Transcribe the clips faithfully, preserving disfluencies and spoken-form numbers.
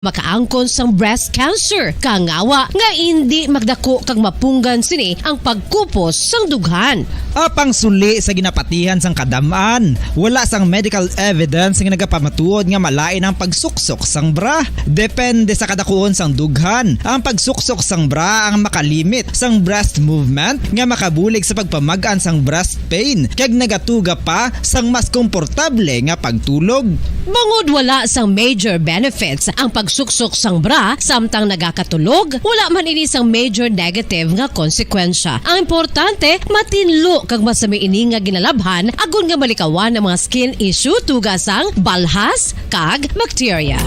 makaangkon sang breast cancer, kangawa nga indi magdako kag mapunggan sini ang pagkupos sang dughan. Apang suli sa ginapatihan sang kadam-an, wala sang medical evidence nga nagapamatuod nga malain ang pagsuksok sang bra. Depende sa kadakuon sang dughan, ang pagsuksok sang bra ang makalimit sang breast movement nga makabulig sa pagpamag-an sang breast pain kag nagatuga pa sang mas komportable nga pagtulog. Bangod wala sang major benefits ang pagsuksok sang bra samtang nagakatulog, wala man ini sang major negative nga konsekwensya. Ang importante, matinlo kag masami ini nga ginalabhan agod nga malikawan ang mga skin issue tuga sang balhas kag bakterya.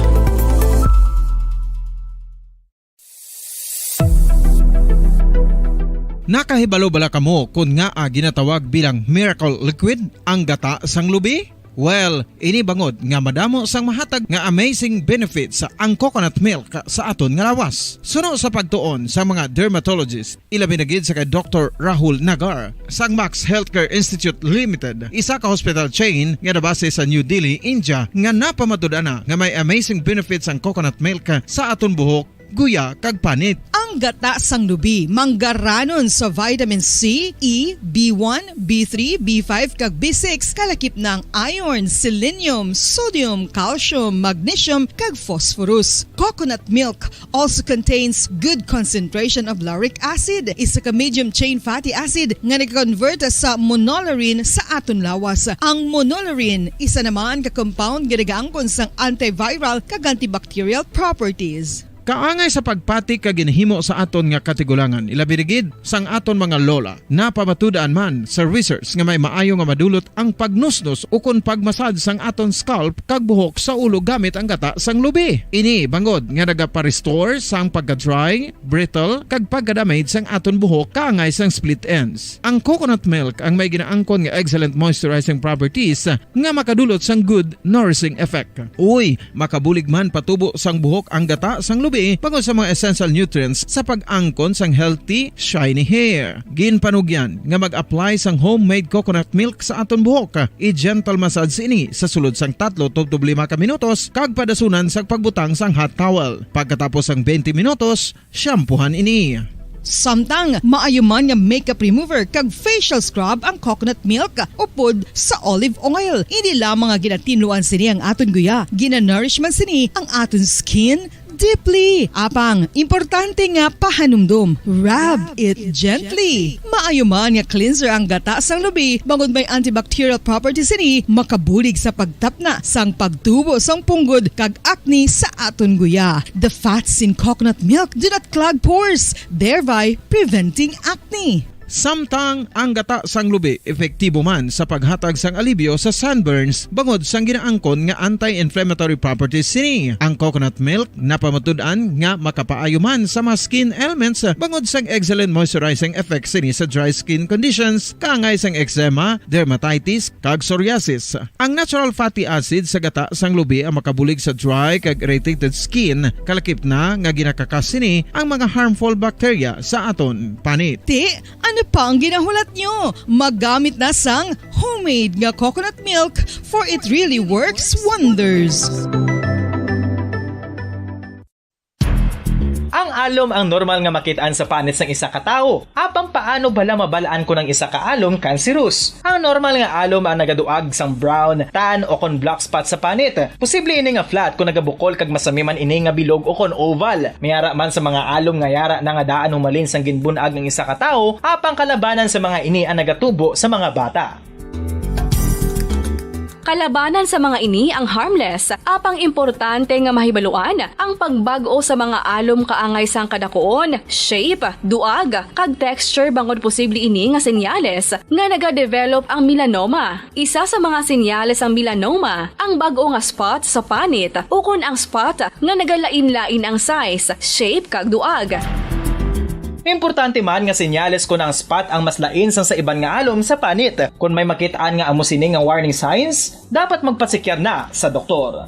Nakahibalo bala kamo kon ngaa ginatawag bilang miracle liquid ang gata sang lubi? Well, ini bangod nga madamo sang mahatag nga amazing benefits ang coconut milk sa aton nga lawas. Suno sa pagtuon sa mga dermatologist, ilabi na gid sa kay Doktor Rahul Nagar sang Max Healthcare Institute Limited, isa ka hospital chain nga nabase sa New Delhi, India, nga napamatud-an na nga may amazing benefits ang coconut milk sa aton buhok, guya, kag panit. Ang gata sang lubi manggaranon sa vitamin C, E, B one, B three, B five, kag B six, kalakip na ang iron, selenium, sodium, calcium, magnesium, kag phosphorus. Coconut milk also contains good concentration of lauric acid, isa ka medium chain fatty acid nga nag-convert sa monolaurin sa aton lawas. Ang monolaurin, isa naman ka compound nga nagaangkon sang antiviral kag antibacterial properties. Kaangay sa pagpati kag ginhimo sa aton nga katigulangan, ilabi na gid sang aton mga lola. Napamatud-an man sa research nga may maayo nga madulot ang pagnusnos ukon pagmasad sang aton scalp kag buhok sa ulo gamit ang gata sang lubi. Ini bangod nga nagapa-restore sang pagka-dry, brittle, kag pagka-damage sang aton buhok kaangay sang split ends. Ang coconut milk ang may ginaangkon nga excellent moisturizing properties nga makadulot sang good nourishing effect. Uy, makabulig man patubo sang buhok ang gata sang lubi bangod sa mga essential nutrients sa pag-angkon sang healthy, shiny hair. Ginpanugyan nga mag-apply sang homemade coconut milk sa aton buhok. I-gentle massage ini sa sulod sang tatlo tubtob lima ka minutos kag padasunan sang pagbutang sang hot towel. Pagkatapos sang twenty minutos, shampoohan ini. Samtang maayo man nga makeup remover kag facial scrub ang coconut milk upod sa olive oil. Hindi lamang nga ginatinluan sini ang aton guya, ginanourish man sini ang aton skin deeply. Apang, importante nga pahanumdom, rub it gently. Maayo man nga cleanser ang gata sang lubi, bangod may antibacterial properties sini, makabulig sa pagtapna sang pagtubo sang punggod kag acne sa aton guya. The fats in coconut milk do not clog pores, thereby preventing acne. Samtang ang gata sang lubi epektibo man sa paghatag sang alibyo sa sunburns bangod sang ginaangkon nga anti-inflammatory properties sini. Ang coconut milk napamatud-an nga makapaayo man sa mga skin ailments bangod sang excellent moisturizing effect sini sa dry skin conditions, kaangay sang eczema, dermatitis, kag psoriasis. Ang natural fatty acid sa gata sang lubi ang makabulig sa dry kag irritated skin, kalakip na nga ginakakas sini ang mga harmful bacteria sa aton panit. Ti, ano pa ang ginahulat nyo? Magamit na sang homemade nga coconut milk, for it really works wonders. Ang alom ang normal nga makit-an sa panit sang isa ka tawo. Apang paano bala mabal-an kon ang isa ka alom kanserus? Ang normal nga alom ang nagaduag sang brown, tan, o kon black spot sa panit. Posible ini nga flat kon nagabukol kag masami man ini nga bilog o kon oval. May ara man sa mga alom nga yara na nga daan humalin sang ginbun-ag ang isa ka tawo, apang kalabanan sa mga ini ang nagatubo sa mga bata. Kalabanan sa mga ini ang harmless, apang importante nga mahibaluan ang pagbag-o sa mga alom kaangay sang kadakuon, shape, duag, kag texture bangod posible ini nga senyales nga nagadevelop ang melanoma. Isa sa mga senyales sang melanoma ang bag-o nga spot sa panit ukon ang spot nga nagalain-lain ang size, shape, kag duag. Importante man nga senyales kon ang spot ang mas lain sang sa iban nga alom sa panit. Kon may makit-an nga amo sini nga warning signs, dapat magpasekyar na sa doktor.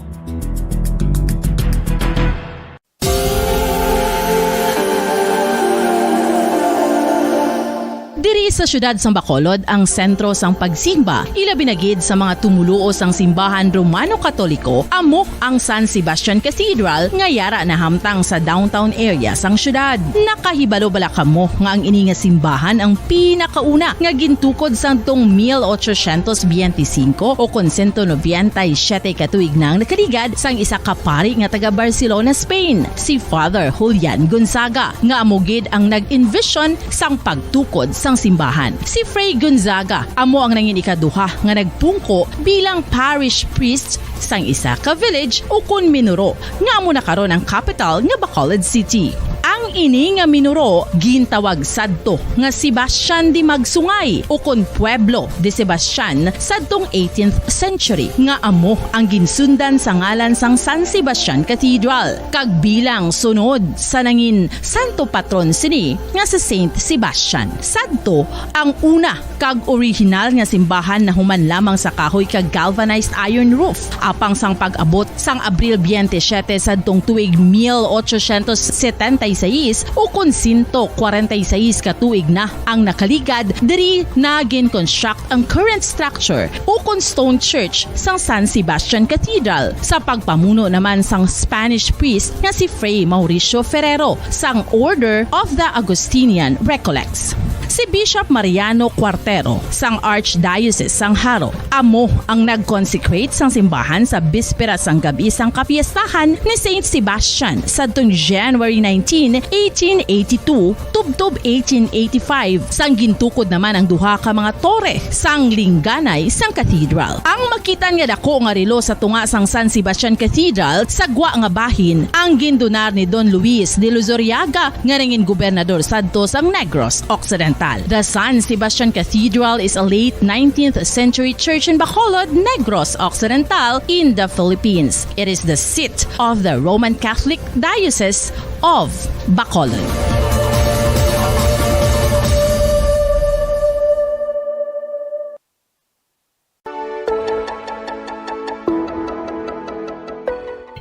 Diri sa Sa siyudad sang Bacolod ang sentro sang pagsimba, ilabi na gid sa mga tumoluo sang simbahan Romano-Katoliko, amo ang San Sebastian Cathedral nga yara nahamtang sa downtown area sang siyudad. Nakahibalo bala kamo nga ang ini nga simbahan ang pinakauna nga gintukod sadtong mil ochocientos biyente singko o kon sento nobenta y siyete ka tuig na ang nakaligad sang isa ka pari nga taga Barcelona, Spain, si Father Julian Gonzaga, nga amo gid ang nag-envision sang pagtukod sang simbahan. Si Fray Gonzaga amo ang nangin ikaduha nga nagpungko bilang parish priest sang isa ka village ukon minuro nga amo na karon ang kapital nga Bacolod City. Ang ini nga minuro gintawag sadto nga Sebastian de Magsungay ukon Pueblo de Sebastian sadtong eighteenth century, nga amo ang ginsundan sa ngalan sang San Sebastian Cathedral, kag bilang sunod sa nangin santo patron sini nga si Saint Sebastian. Sadto ang una kag orihinal nga simbahan nahuman lamang sa kahoy kag galvanized iron roof. Apang sang pag-abot sang Abril biyente siyete sadtong tuig mil ochocientos setenta y seis, ukon sento kwarenta y seis ka tuig na ang nakaligad, diri na gin-construct ang current structure ukon stone church sang San Sebastian Cathedral, sa pagpamuno naman sang Spanish priest nga si Fray Mauricio Ferrero sang Order of the Augustinian Recollects. Si Bishop Mariano Cuartero sang Archdiocese sang Jaro amo ang nag-consecrate sang simbahan sa bispera sang gab-i sang kapiestahan ni Saint Sebastian sadtong January nineteen, eighteen eighty-two, tubtob eighteen eighty-five, sang gintukod naman ang duha ka mga tore sang lingganay sang cathedral. Ang makitan nga dako nga relo sa tunga sang San Sebastian Cathedral sa gwa nga bahin ang gindonar ni Don Luis de Luzuriaga, nga nangin gobernador sadto sang Negros Occidental. The San Sebastian Cathedral is a late nineteenth century church in Bacolod, Negros Occidental, in the Philippines. It is the seat of the Roman Catholic Diocese of Bacolod.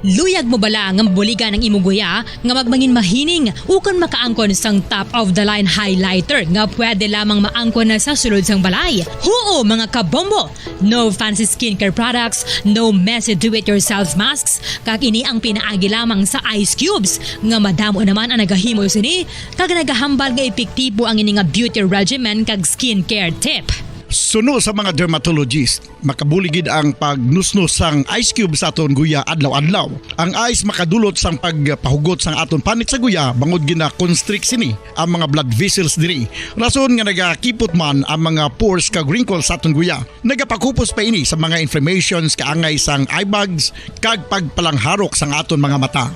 Luyag mo bala nga mabuligan ang imo guya nga magmangin mahining ukon makaangkon sang top of the line highlighter nga pwede lamang maangkon na sa sulod sang balay? Huo, mga kabombo! No fancy skincare products, no messy do-it-yourself masks, kag ini ang pinaagi lamang sa ice cubes nga madamo naman ang nagahimo sini kag nagahambal nga epektibo ang ini nga beauty regimen kag skincare tip. Suno sa mga dermatologist, makabulig gid ang pagnusnos sang ice cube sa aton guya adlaw-adlaw. Ang ice makadulot sang pagpahugot sang aton panit sa guya bangod gina-constrict sini ang mga blood vessels diri. Rason nga nagakipot man ang mga pores kag wrinkles sa aton guya. Nagapakupos pa ini sa mga inflammations kaangay sang eye bags kag pagpalangharok sang aton mga mata.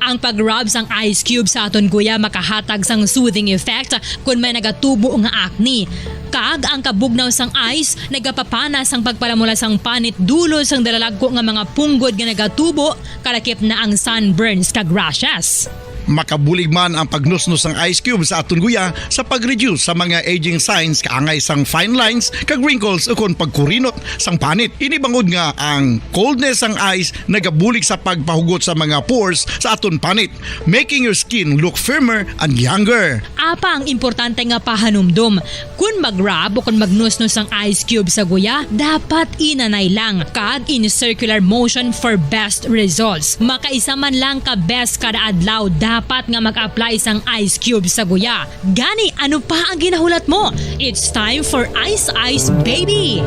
Ang pag-rub sang ice cube sa aton guya makahatag sang soothing effect kon may nagatubo nga acne. Kag ang kabugnaw sang ice nagapapana sang pagpalamula sang panit dulot sang dalalagko nga mga punggod nga nagatubo, kalakip na ang sunburns kag rashes. Makabulig man ang pagnusnos sang ice cube sa aton guya sa pag-reduce sa mga aging signs kaangay sang fine lines kag wrinkles ukon pagkurinot sang panit. Ini bangod nga ang coldness sang ice nagabulig sa pagpahugot sa mga pores sa aton panit, making your skin look firmer and younger. Apang importante nga pahanumdom, kon mag-rub o kon magnusnos sang ice cube sa guya, dapat inanay lang kag in circular motion for best results. Makaisa man lang ka beses kada adlaw dapat nga mag-apply sang ice cube sa guya. Gani, ano pa ang ginahulat mo? It's time for Ice Ice Baby!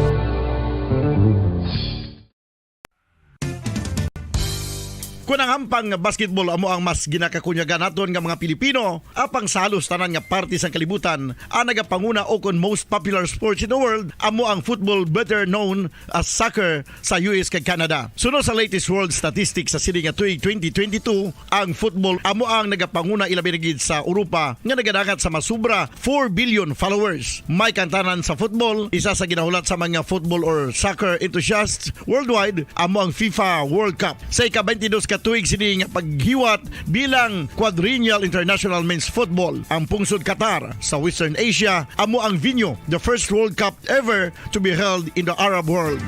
Kon ang hampang nga basketball amo ang mas ginakakunyagan naton nga mga Pilipino, apang sa halos tanan nga parte sang kalibutan, ang nagapanguna o kon most popular sports in the world amo ang football, better known as soccer, sa U S kag Canada. Suno sa latest world statistics sa sini nga tuig twenty twenty-two, ang football amo ang nagapanguna, ilabi na gid sa Europa nga nagadangat sa masubra four billion followers. May kantanan sa football, isa sa ginahulat sa mga football or soccer enthusiasts worldwide amo ang FIFA World Cup. Sa ika-twenty-dos ka tuig sini nga paghiwat bilang Quadrennial International Men's Football, ang pungsod Qatar sa Western Asia amo ang venue, the first World Cup ever to be held in the Arab world.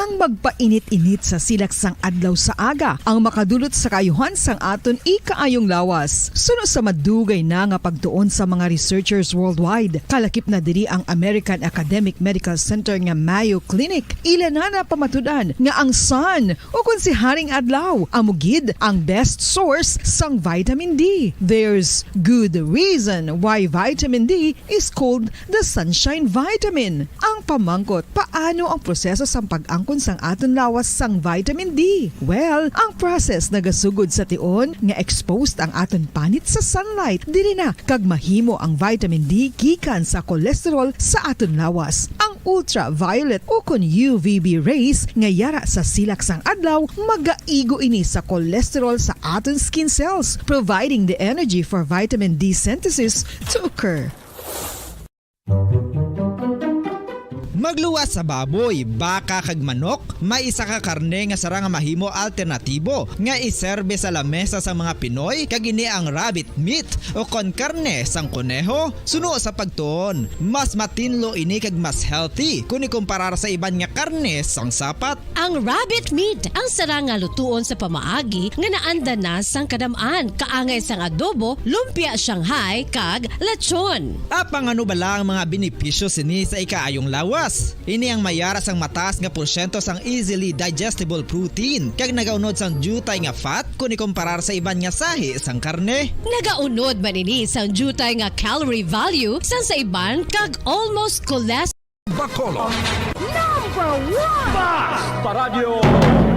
Ang magpainit-init sa silak sang adlaw sa aga ang makadulot sa kaayuhan sang aton ikaayong lawas. Suno sa madugay na nga pagtuon sa mga researchers worldwide, kalakip na diri ang American Academic Medical Center nga Mayo Clinic. Ila na napamatud-an nga ang sun, o kon si Haring Adlaw, amo gid ang best source sang vitamin D. There's good reason why vitamin D is called the sunshine vitamin. Ang pamangkot, paano ang proseso sang pag-angkon sang aton lawas sang vitamin D? Well, ang process nagasugod sa tion nga exposed ang aton panit sa sunlight. Diri na kag mahimo ang vitamin D gikan sa cholesterol sa aton lawas. Ang ultraviolet o kon U V B rays nga yara sa silak sang adlaw, magaigo ini sa cholesterol sa aton skin cells, providing the energy for vitamin D synthesis to occur. Magluwas sa baboy, baka, kag manok, may isa ka karne nga sarang nga mahimo alternatibo nga iserbe sa lamesa sang mga Pinoy, kag ini ang rabbit meat o kon karne sang koneho. Suno sa pagtuon, mas matinlo ini kag mas healthy kon ikumparar sa iban nga karne sang sapat. Ang rabbit meat ang sarang nga lutuon sa pamaagi nga naanda na sang kadam-an, kaangay sang adobo, lumpia Shanghai, kag lechon. Apang ano bala ang mga benepisyo sini sa ikaayong lawas? Ini ang mayara sang mataas nga porsyento sang easily digestible protein, kag nagaunod sang diutay nga fat kon ikumparar sa iban nga sahi sang karne. Nagaunod man ini sang diutay nga calorie value sang sa iban kag almost cholesterol. Bacolod. Number one! Basta Radyo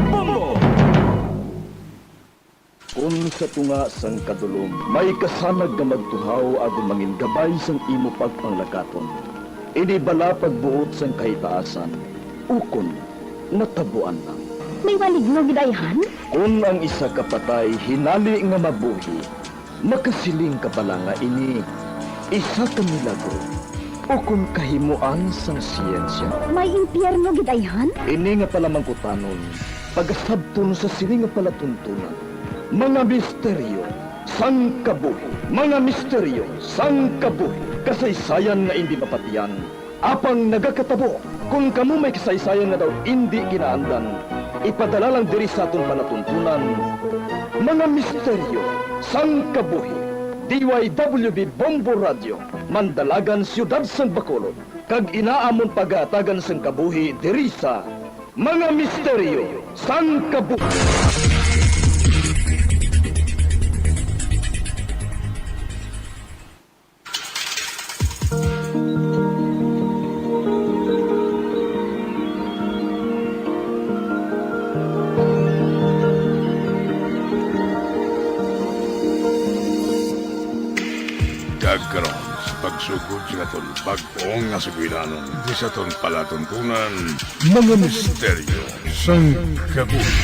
Bombo! Kon sa tunga sang kadulom may kasanag nga magtuhaw agod mangin gabay sang imo pagpanglakaton, ini bala pagbuot sang kahitaasan, ukon natabuan lang? May maligno gid ayhan? Kon ang isa ka patay hinali nga mabuhi, makasiling ka bala nga ini isa ka milagro ukon kahimoan sang siyensya? May impyerno gid ayhan? Ini nga palamangkutanon, pagasabton sa sini nga palatuntunan. Mga misteryo sang kabuhi. Mga misteryo sang kabuhi. Kasaysayan nga indi mapatian, apang nagakatabo. Kon kamo may kasaysayan nga daw indi ginaandan, ipadala lang diri sa aton palatuntunan. Mga misteryo sang kabuhi. D Y W B Bombo Radio, Mandalagan, Siyudad sang Bacolod, kag ina amon pagahatagan sang kabuhi diri sa Mga Misteryo sang Kabuhi. Kag karon, sa pagsugod sa aton bag-o nga sugilanon, di sa aton palatuntunan, Mga Misteryo sang Kabuhi.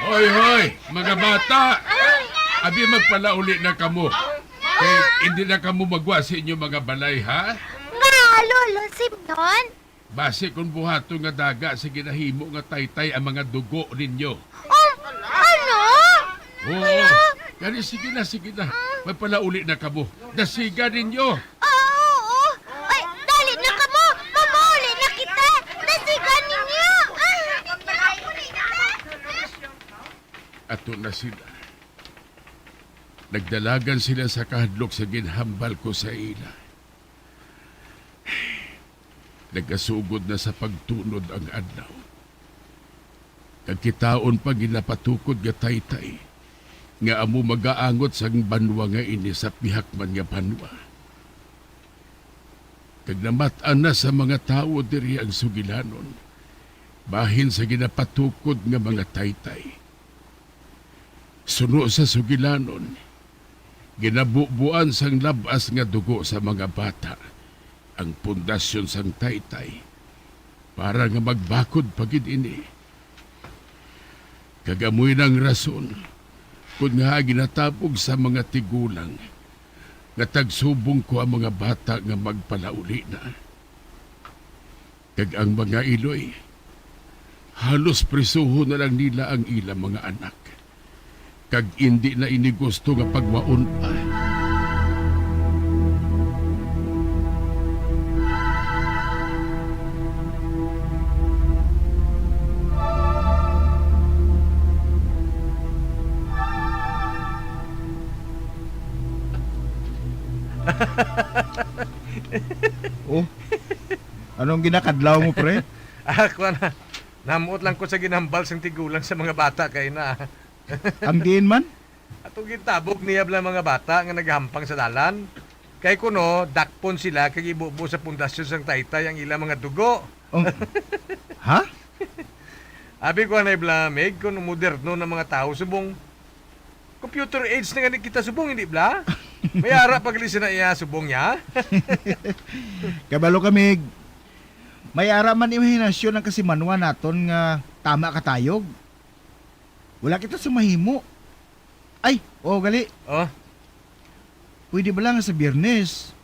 Hoy, hoy, mga bata! Abi, magpalauli na kamo. Kay hindi na kamo magwa sa inyo mga balay, ha? Nga, Lolo Simon? Basi kung buhaton nga daga sa ginahimo nga taytay ang mga dugo ninyo. Um, ano? Oo. Kaya? Kani, sige na, sige na. Magpalauli na kamo. Dasiga ninyo. Oo, oo. Ay, dali na kamo. Mamauli na kita. Dasiga ninyo. Ah. Ato na sila. Nagdalagan sila sa kahadlok sa ginhambal ko sa ila. Nagasugod na sa pagtunod ang adlaw, kag kitaon pa ginapatukod nga taytay nga amo magaangot sang banwa nga ini sa pihak man nga banwa. Kag namat-an na sa mga tawo diri ang sugilanon bahin sa ginapatukod nga mga taytay. Suno sa sugilanon, ginabubuan sang lab-as nga dugo sa mga bata ang pundasyon sang taytay, para nga magbakod pa gid ini. Kag amoy nang rason kon ngaa ginatabog sa mga tigulang nga tagsubong ko ang mga bata nga magpalauli na. Kag ang mga iloy Halos prisuhon na lang nila ang ilang mga anak. Kag indi na ini gusto nga pagwaon pa. Oh, anong ginakadlaw mo, pre? Ah, kuwan na. Namuot lang ko sa ginhambal sang tigulang sa mga bata kay na. Ang diin man? Ato gintabog niya bala mga bata nga nagahampang sa dalan. Kay kuno, dakpon sila kag ibubo sa pundasyon sang taytay ang ilang mga dugo. Oh. Ha? Abi ko anay bala, Mig, kung moderno na mga tawo subong computer age na gani kita subong, hindi bala? May ara pa gali sina iya subong niya. Kabalo ka, Mig. May ara man imahinasyon ang kasimanwa naton nga tama katayog. Wala kita sa mahimo. Ay, oo gali. Oh. Pwede bala nga sa Biyernes,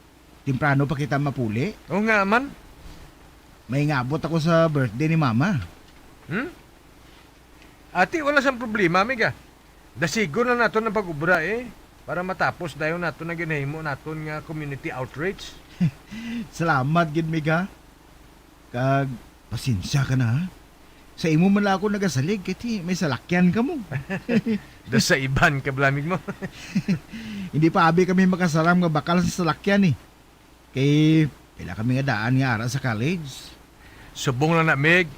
temprano pa kita mapuli? Oo nga man. May ngabot ako sa birthday ni Mama. Hmm? Ati, wala sang problema, amiga. Dasigon na naton ang pag-obra, eh, para matapos dayon naton ang ginahimo naton nga community outreach. Salamat gid, Mig, ha. Kag pasensya ka na, ha. Sa imo man lang ako nagasalig, kay ti may salakyan ka mo. Da sa iban ka bala, Mig, mo. Hindi pa abi kami makasaram nga bakal sa salakyan, eh. Kay pila kami nga daan nga ara sa college. Subong lang na, Mig.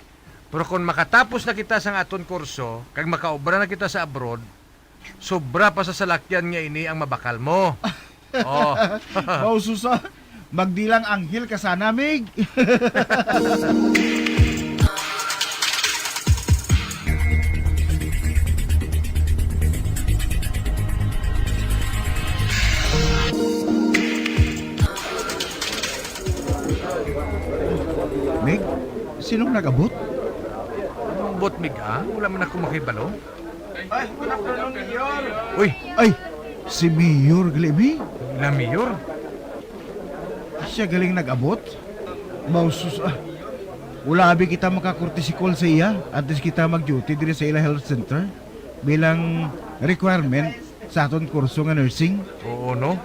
Pero kung makatapos na kita sang aton kurso, kag makaobra na kita sa abroad, sobra pa sa salakyan nga ini ang mabakal mo. Oh. Maususa, magdilang anghel ka sana, Mig. Mig, sinong nag-abot? Anong abot, Mig, ah? Wala man ako makibalo. Ay, good afternoon, Mayor. Uy! Ay, si Mayor gali, Mig. Na Mayor? Siya galing nag-abot? Mausus, ah. Wala abi kita maka-courtesy call sa iya. At least kita mag-duty diri sa ila health center bilang requirement sa aton kurso nga nursing. Oo, no?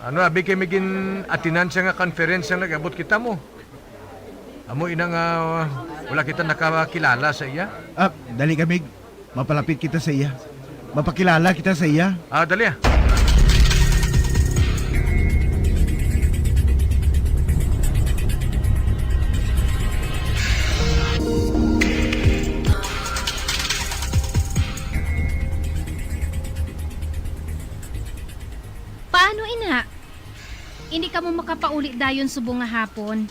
Ano, abi kay may gin-atinan siya nga conference ang nag-abot kita mo. Amo ina nga wala kita nakakilala sa iya. Ah, dali kami. Mapalapit kita sa iya. Mapakilala kita sa iya. Ah, dali ah. Paano ina? Hindi kamo makapauli dayon subong nga hapon?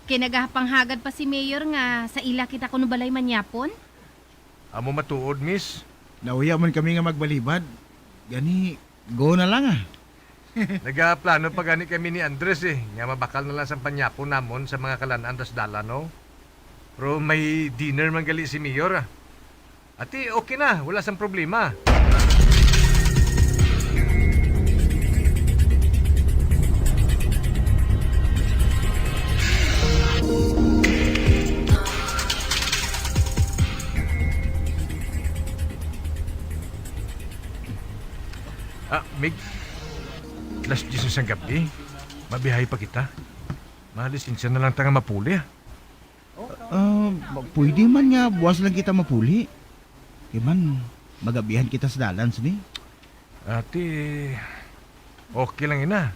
Kay nagapanghagad pa si Mayor nga sa ila kita kuno balay manyapon? Amo matuod, miss. Nauya man kami nga magbalibad. Gani, go na lang, ah. Nagaplano pa gani kami ni Andres, eh, nga mabakal na lang sa panyapon namon sa mga kalan-an tas dalan, no? Pero may dinner man gali si Mayor, ah. Ati, okay na, wala sang problema. Ah, Mig, alas diyes na sang gab-i. Mabiyahe pa kita. Malisensya na lang ta nga mapuli, ah. Ah, ma-, pwede man nga buwas lang kita mapuli. Kay man, magabihan kita sa dalan sini. Ati, okay lang ina.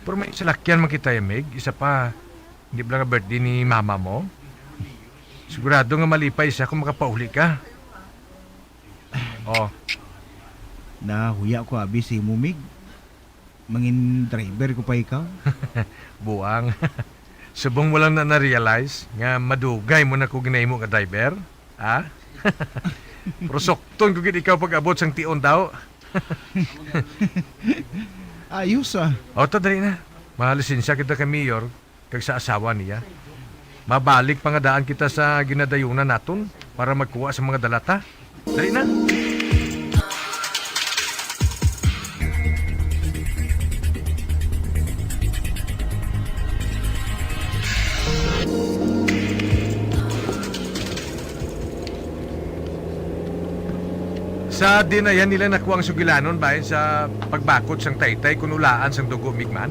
Pero may salakyan man kita, ya, Mig. Isa pa, hindi bala nga birthday ni mama mo. Sigurado nga malipay siya kung makapauli ka. Oh. Nahuya ko abi sa imo, Mig. Mangin driver ko pa ikaw. Buang. Subong mo lang na na-realize nga madugay mo na ko ginahimo nga driver? Ha? Pero sukton ko gid ikaw pag-abot sang tion daw. Ayos, ah. O, to, dali na. Malisensya kita kay Mayor kag sa asawa niya. Mabalik pa nga daan kita sa ginadayunan naton para magkuha sa mga dalata. Dali na. Sa dinayan nila nakuha ang sugilanon bahin sa pagbakod sang taytay kun ulaan sang dugo, Mig man?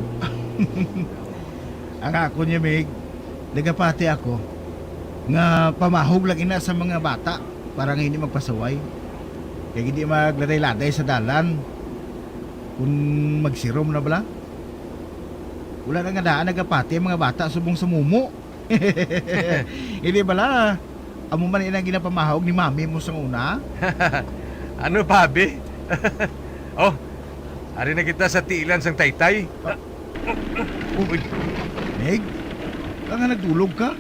Ang ako niya, Mig, nagapati ako nga pamahog lang ina sa mga bata para nga hindi magpasaway. Kay hindi magladay-laday sa dalan. Kung magsirom na bala, wala na nga daan nagapati ang mga bata subong sa mumo. Hindi bala, amo man ina ginapamahog ni mami mo sang una? Ano pa, abi? Oh, ari na kita sa tiilan sang taytay. Ah. Uy, Mig, ka nga nagdulog ka?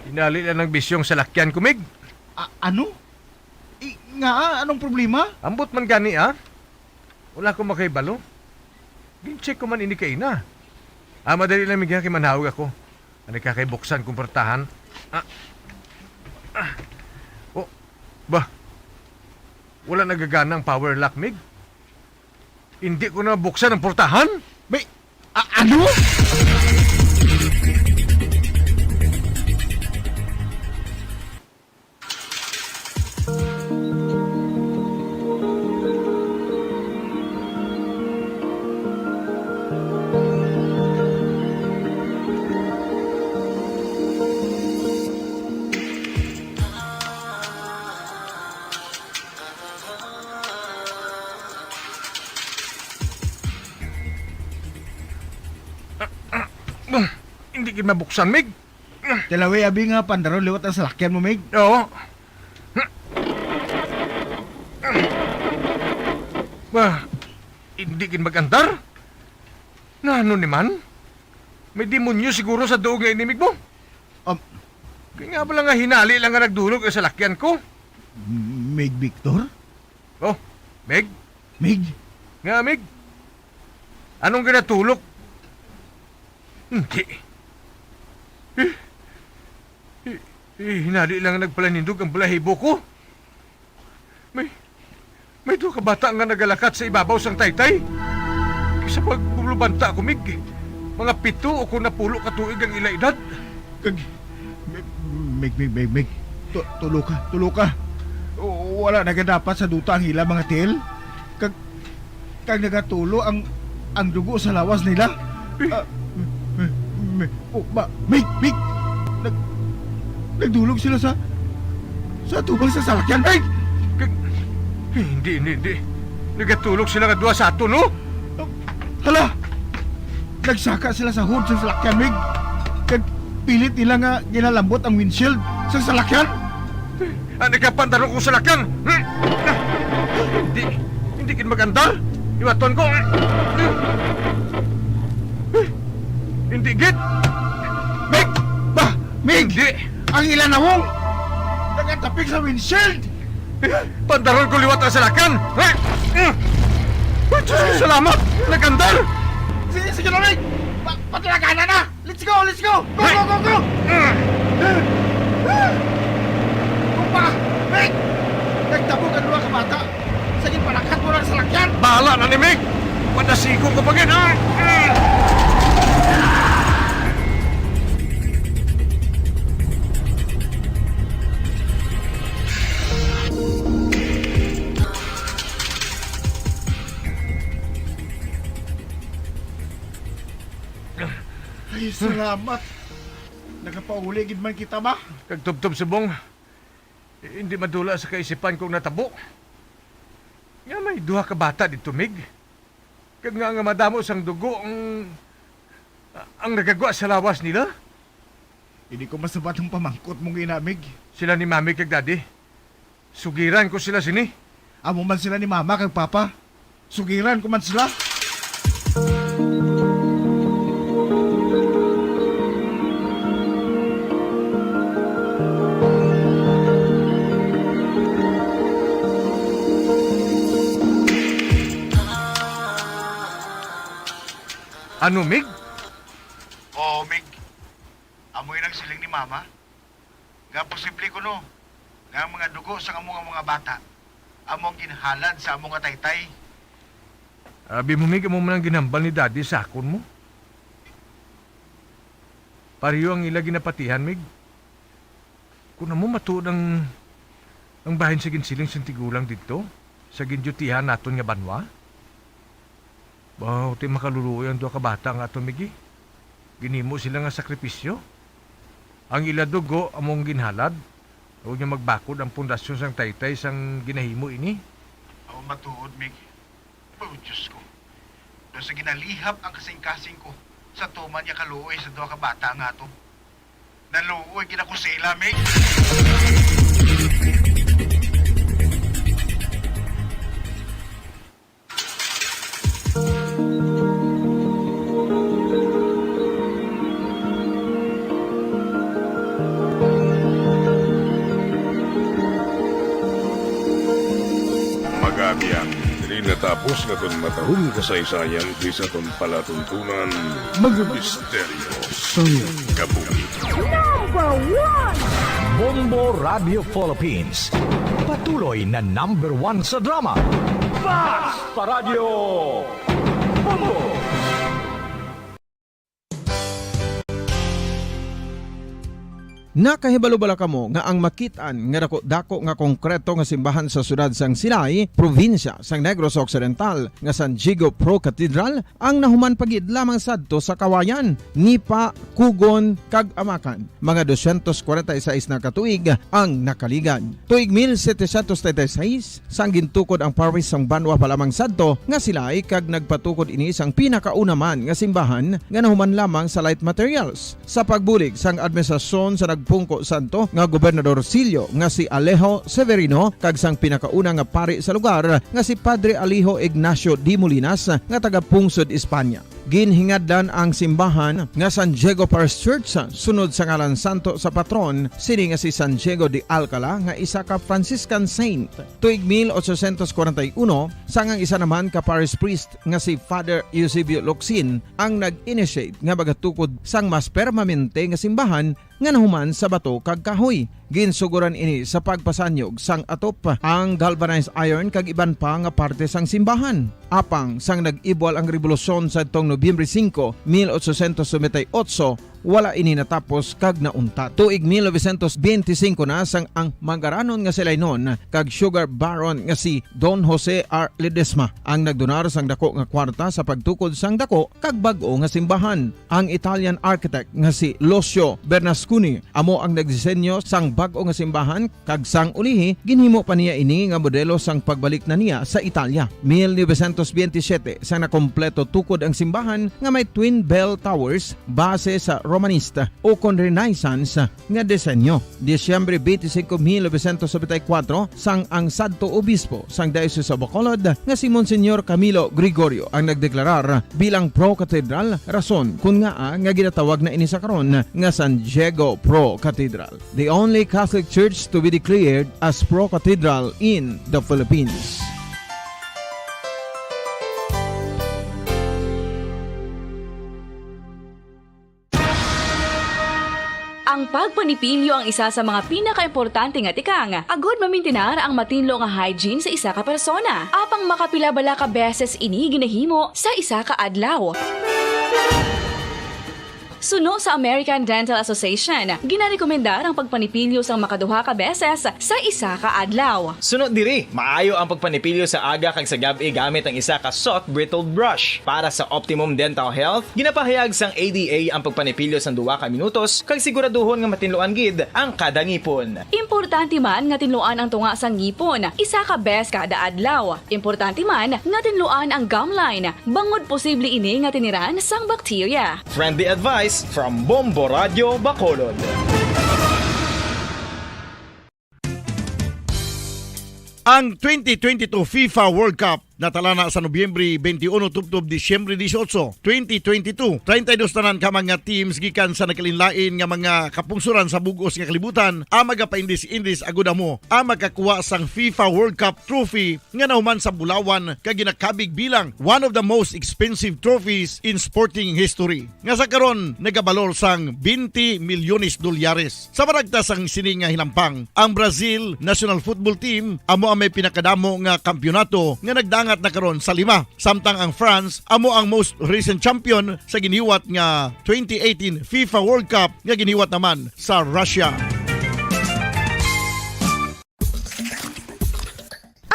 Hinali lang ang bisyong salakyan ko, Mig. A-, ano? I-, nga, anong problema? Ambot man gani, ah. Wala ko makahibalo. Gin-check ko man ini kaina. Ah, madali lang, Mig, ha, kay manhawag ako. Ano ka kay buksan kong portahan? Ah. Ah. Oh, ba? Wala nagagana ang power lock, Mig. Hindi ko na buksan ang portahan. May, a-, ano? Hindi gid mabuksan, Mig. Tilawi, abi, nga pandaron liwat ang salakyan mo, Mig. Oo. Ba, hindi gid mag-andar? Ngano ni man? May demonyo siguro sa duog nga inimig mo. Um, Kaya nga pala nga hinali lang nga nagdulog ang salakyan ko. Mig Victor? Oh, Mig? Mig? Nga, Mig? Anong ginatulok? Hindi. Eh, eh, eh, hinali lang nagpalanindog ang balahibo ko. May, may duha ka bata nga nagalakat sa ibabaw sang taytay. Sa paglubanta ko, Mig, mga pito o kon napulo ka tuig ang ila edad. Kag, Mig, Mig, Mig, Mig, Mig. Tu-, tulo ka, tulo ka. O, wala na gid dapat sa duta ang ila mga tiil. Kag, kag nagatulo ang, ang dugo sa lawas nila. Eh. Ah, mi-, mi-, mi-, oh, ma-, Mig, Mig! Nag-, nagdulog sila sa, sa atubang sa salakyan, Mig! Kag, eh, hindi, hindi, hindi. Nagatulog sila nga duha sa aton, no? Hala! Nagsaka sila sa hood sa salakyan, Mig. Kag pilit nila nga ginalambot ang windshield sa salakyan. Ah, nagkapandaron ko sa salakyan. Hindi, hindi gid mag-andar. Iwaton ko. Hindi gid. Mig! Ba, Mig! Hindi. Ang ila nawong nagatapik sa windshield. Pandaron ko liwat ang salakyan. Ay, Diyos ko, salamat. Nag-andar. Sige, sige na, Mig. Pa-, patulaganan na. Let's go, let's go! Go, go, go, go! Kumpa, Mig! Nagtabog ang duha ka bata sa ginpalakat mo ng salakyan! Bahala na ni Mig! Madasigong ka pa gid, ha? Ay, salamat. Nakapauli gid man kita ba? Kag tubtob subong, hindi madula sa kaisipan kong natabo nga may duha ka bata dito, Mig. Kag nga, nga madamo sang dugo ang, ang nagagwa sa lawas nila. Hindi ko masabat ang pamangkot mong ina, Mig. Sila ni Mami kag Daddy. Sugiran ko sila sini. Amo man sila ni Mama kag Papa. Sugiran ko man sila. Ano, Mig? Oo, Mig. Amo yun ang siling ni Mama. Nga posible kuno nga ang mga dugo sang amo nga mga bata amo ang ginhalad sa amo nga taytay. Abi mo, Mig, amo man ang ginhambal ni Daddy sa akon mo. Pareho ang ila ginapatihan, Mig. Kung amo matuod ang, ang bahin sa ginsiling sang tigulang didto, sa gindyutihan naton nga banwa? Baw, ti makaluluoy ang duha ka bata nga aton, Miggy. Ginhimo sila nga sakripisyo. Ang ila dugo among ginhalad, tungod nga magbakod ang pundasyon sang taytay sang ginahimo ini. Aw, matuod, Mig. Oh, Diyos ko. Daw sa ginalihap ang kasing-kasing ko sa tuman nga kaluoy sa duha ka bata nga ato. Naluoy gid ako sa ila, Mig. Mga abyan, diri natapos nga aton matarong kasaysayan diri sa aton palatuntunan, Mga Misteryo sang Kabuhi. Number one! Bombo Radio Philippines. Patuloy na number one sa drama. Basta Radyo Bombo! Nakahibalo bala kamo nga ang makit-an nga dako-dako nga konkreto nga simbahan sa siyudad sang Silay, probinsya sang Negros Occidental, nga San Diego Pro Cathedral, ang nahuman pa gid lamang sadto sa kawayan, nipa, kugon, kag amakan? Mga dosyentos kwarenta y seis na ka tuig ang nakaligad. Tuig mil setecientos treinta y seis, sang gintukod ang parish sang banwa pa lamang sadto nga Silay, kag nagpatukod ini sang pinakauna man nga simbahan nga nahuman lamang sa light materials. Sa pagbulig sang administrasyon sa nagpungko sadto nga Gobernador Silyo nga si Alejo Severino kag sang pinakauna nga pari sa lugar nga si Padre Alejo Ignacio de Molinas nga taga-pungsod Espanya. Ginhingadlan ang simbahan nga San Diego Parish Church sunod sa ngalan santo sa patron sini nga si San Diego de Alcala nga isa ka Franciscan saint. Tuig mil ochocientos kwarenta y uno, sang ang isa naman ka parish priest nga si Father Eusebio Locsin ang nag-initiate nga magatukod sang mas permanente nga simbahan nga nahuman sa bato kag kahoy. Ginsugoran ini sa pagpasanyog sang atop, ang galvanized iron kag iban pa nga parte sang simbahan. Apang sang nag-ibwal ang rebolusyon sadtong Nobyembre singko, mil ochocientos noventa y ocho, wala ini natapos kag nauntat. Tuig mil novecientos benti singko na sang ang mangaranon nga Silaynon kag sugar baron nga si Don Jose R. Ledesma ang nagdonar sang dako nga kwarta sa pagtukod sang dako kag bag-o nga simbahan. Ang Italian architect nga si Lucio Bernasconi amo ang nagdisenyo sang bag-o nga simbahan, kag sang ulihi ginhimo pa niya ini nga modelo sang pagbalik na niya sa Italia. Mil novecientos benti siyete, sang nakompleto tukod ang simbahan nga may twin bell towers base sa Romanista ukon Renaissance nga disenyo. Disyembre twenty-five, mil novecientos noventa y cuatro, sang ang sadto obispo sang Diocese of Bacolod nga si Monsignor Camilo Gregorio ang nagdeklarar bilang pro cathedral, rason kon ngaa nga ginatawag na ini sa karon nga San Diego Pro Cathedral, the only Catholic church to be declared as pro cathedral in the Philippines. Ang pagpanipilyo ang isa sa mga pinakaimportante nga tikang agod mamintinar ang matinlo nga hygiene sa isa ka persona. Apang makapila bala ka beses ini ginahimo sa isa ka adlaw? Suno sa American Dental Association, ginarekomendar ang pagpanipilyo sang makaduha ka beses sa isa ka adlaw. Suno diri, maayo ang pagpanipilyo sa aga kag sa gab-i gamit ang isa ka soft bristle brush. Para sa optimum dental health, ginapahayag sang A D A ang pagpanipilyo sang duha ka minutos kag siguraduhon nga matinluan gid ang kada ngipon. Importante man nga tinluan ang tunga sang ngipon isa ka beses kada adlaw. Importante man nga tinluan ang gum line, bangod posible ini nga tiniran sang bakterya. Friendly advice from Bombo Radyo Bacolod. Ang twenty twenty-two FIFA World Cup natala na sa Nobyembre twenty-one tubtob Disyembre dieciocho, twenty twenty-two. Treinta y dos tanan ka mga teams gikan sa nagkalainlain nga mga kapungsoran sa bug-os nga kalibutan ang magapaindis-indis agud amo ang makakuha sang FIFA World Cup trophy nga nahuman sa bulawan kag ginakabig bilang one of the most expensive trophies in sporting history, nga sa karon nagabalor sang twenty milyones dolyares. Sa panagta sang sini nga hinampang, ang Brazil national football team amo ang may pinakadamo nga kampiyonato nga nagdangat na karon sa lima, samtang ang France amo ang most recent champion sa giniwat nga twenty eighteen FIFA World Cup nga giniwat naman sa Russia.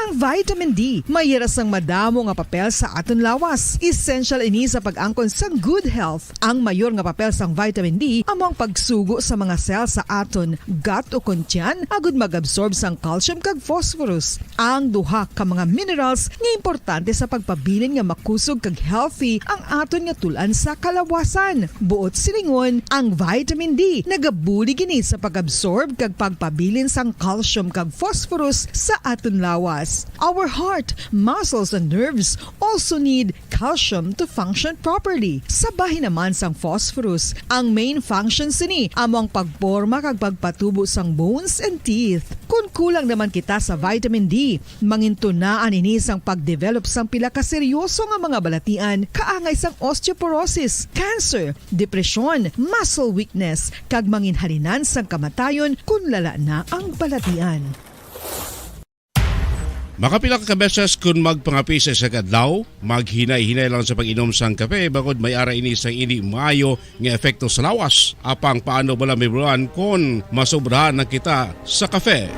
Ang vitamin D may yara sang madamo nga papel sa aton lawas. Essential ini sa pag-angkon sang good health. Ang mayor nga papel sang vitamin D amo ang pagsugo sa mga cell sa aton gut o kon tiyan agud mag-absorb sang calcium kag phosphorus, ang duha ka mga minerals nga importante sa pagpabilin nga makusog kag healthy ang aton nga tul-an sa kalawasan. Buot silingon, ang vitamin D nagabulig ini sa pag-absorb kag pagpabilin sang calcium kag phosphorus sa aton lawas. Our heart, muscles, and nerves also need calcium to function properly. Sa bahin naman sang phosphorus, ang main function sini amo ang pagporma kag pagpatubo sang bones and teeth. Kon kulang naman kita sa vitamin D, mangintunaan ini sang pagdevelop sang pila ka seryoso nga mga balatian, kaangay sang osteoporosis, cancer, depresyon, muscle weakness, kag manginhalinan sang kamatayon kon lala na ang balatian. Makapila ka beses kon magpangape sa isa ka adlaw, maghinay-hinay lang sa pag-inom sang kape, bangod may ara ini sang indi maayo nga epekto sa lawas. Apang paano bala mahibaluan kon masobrahan na kita sa kape?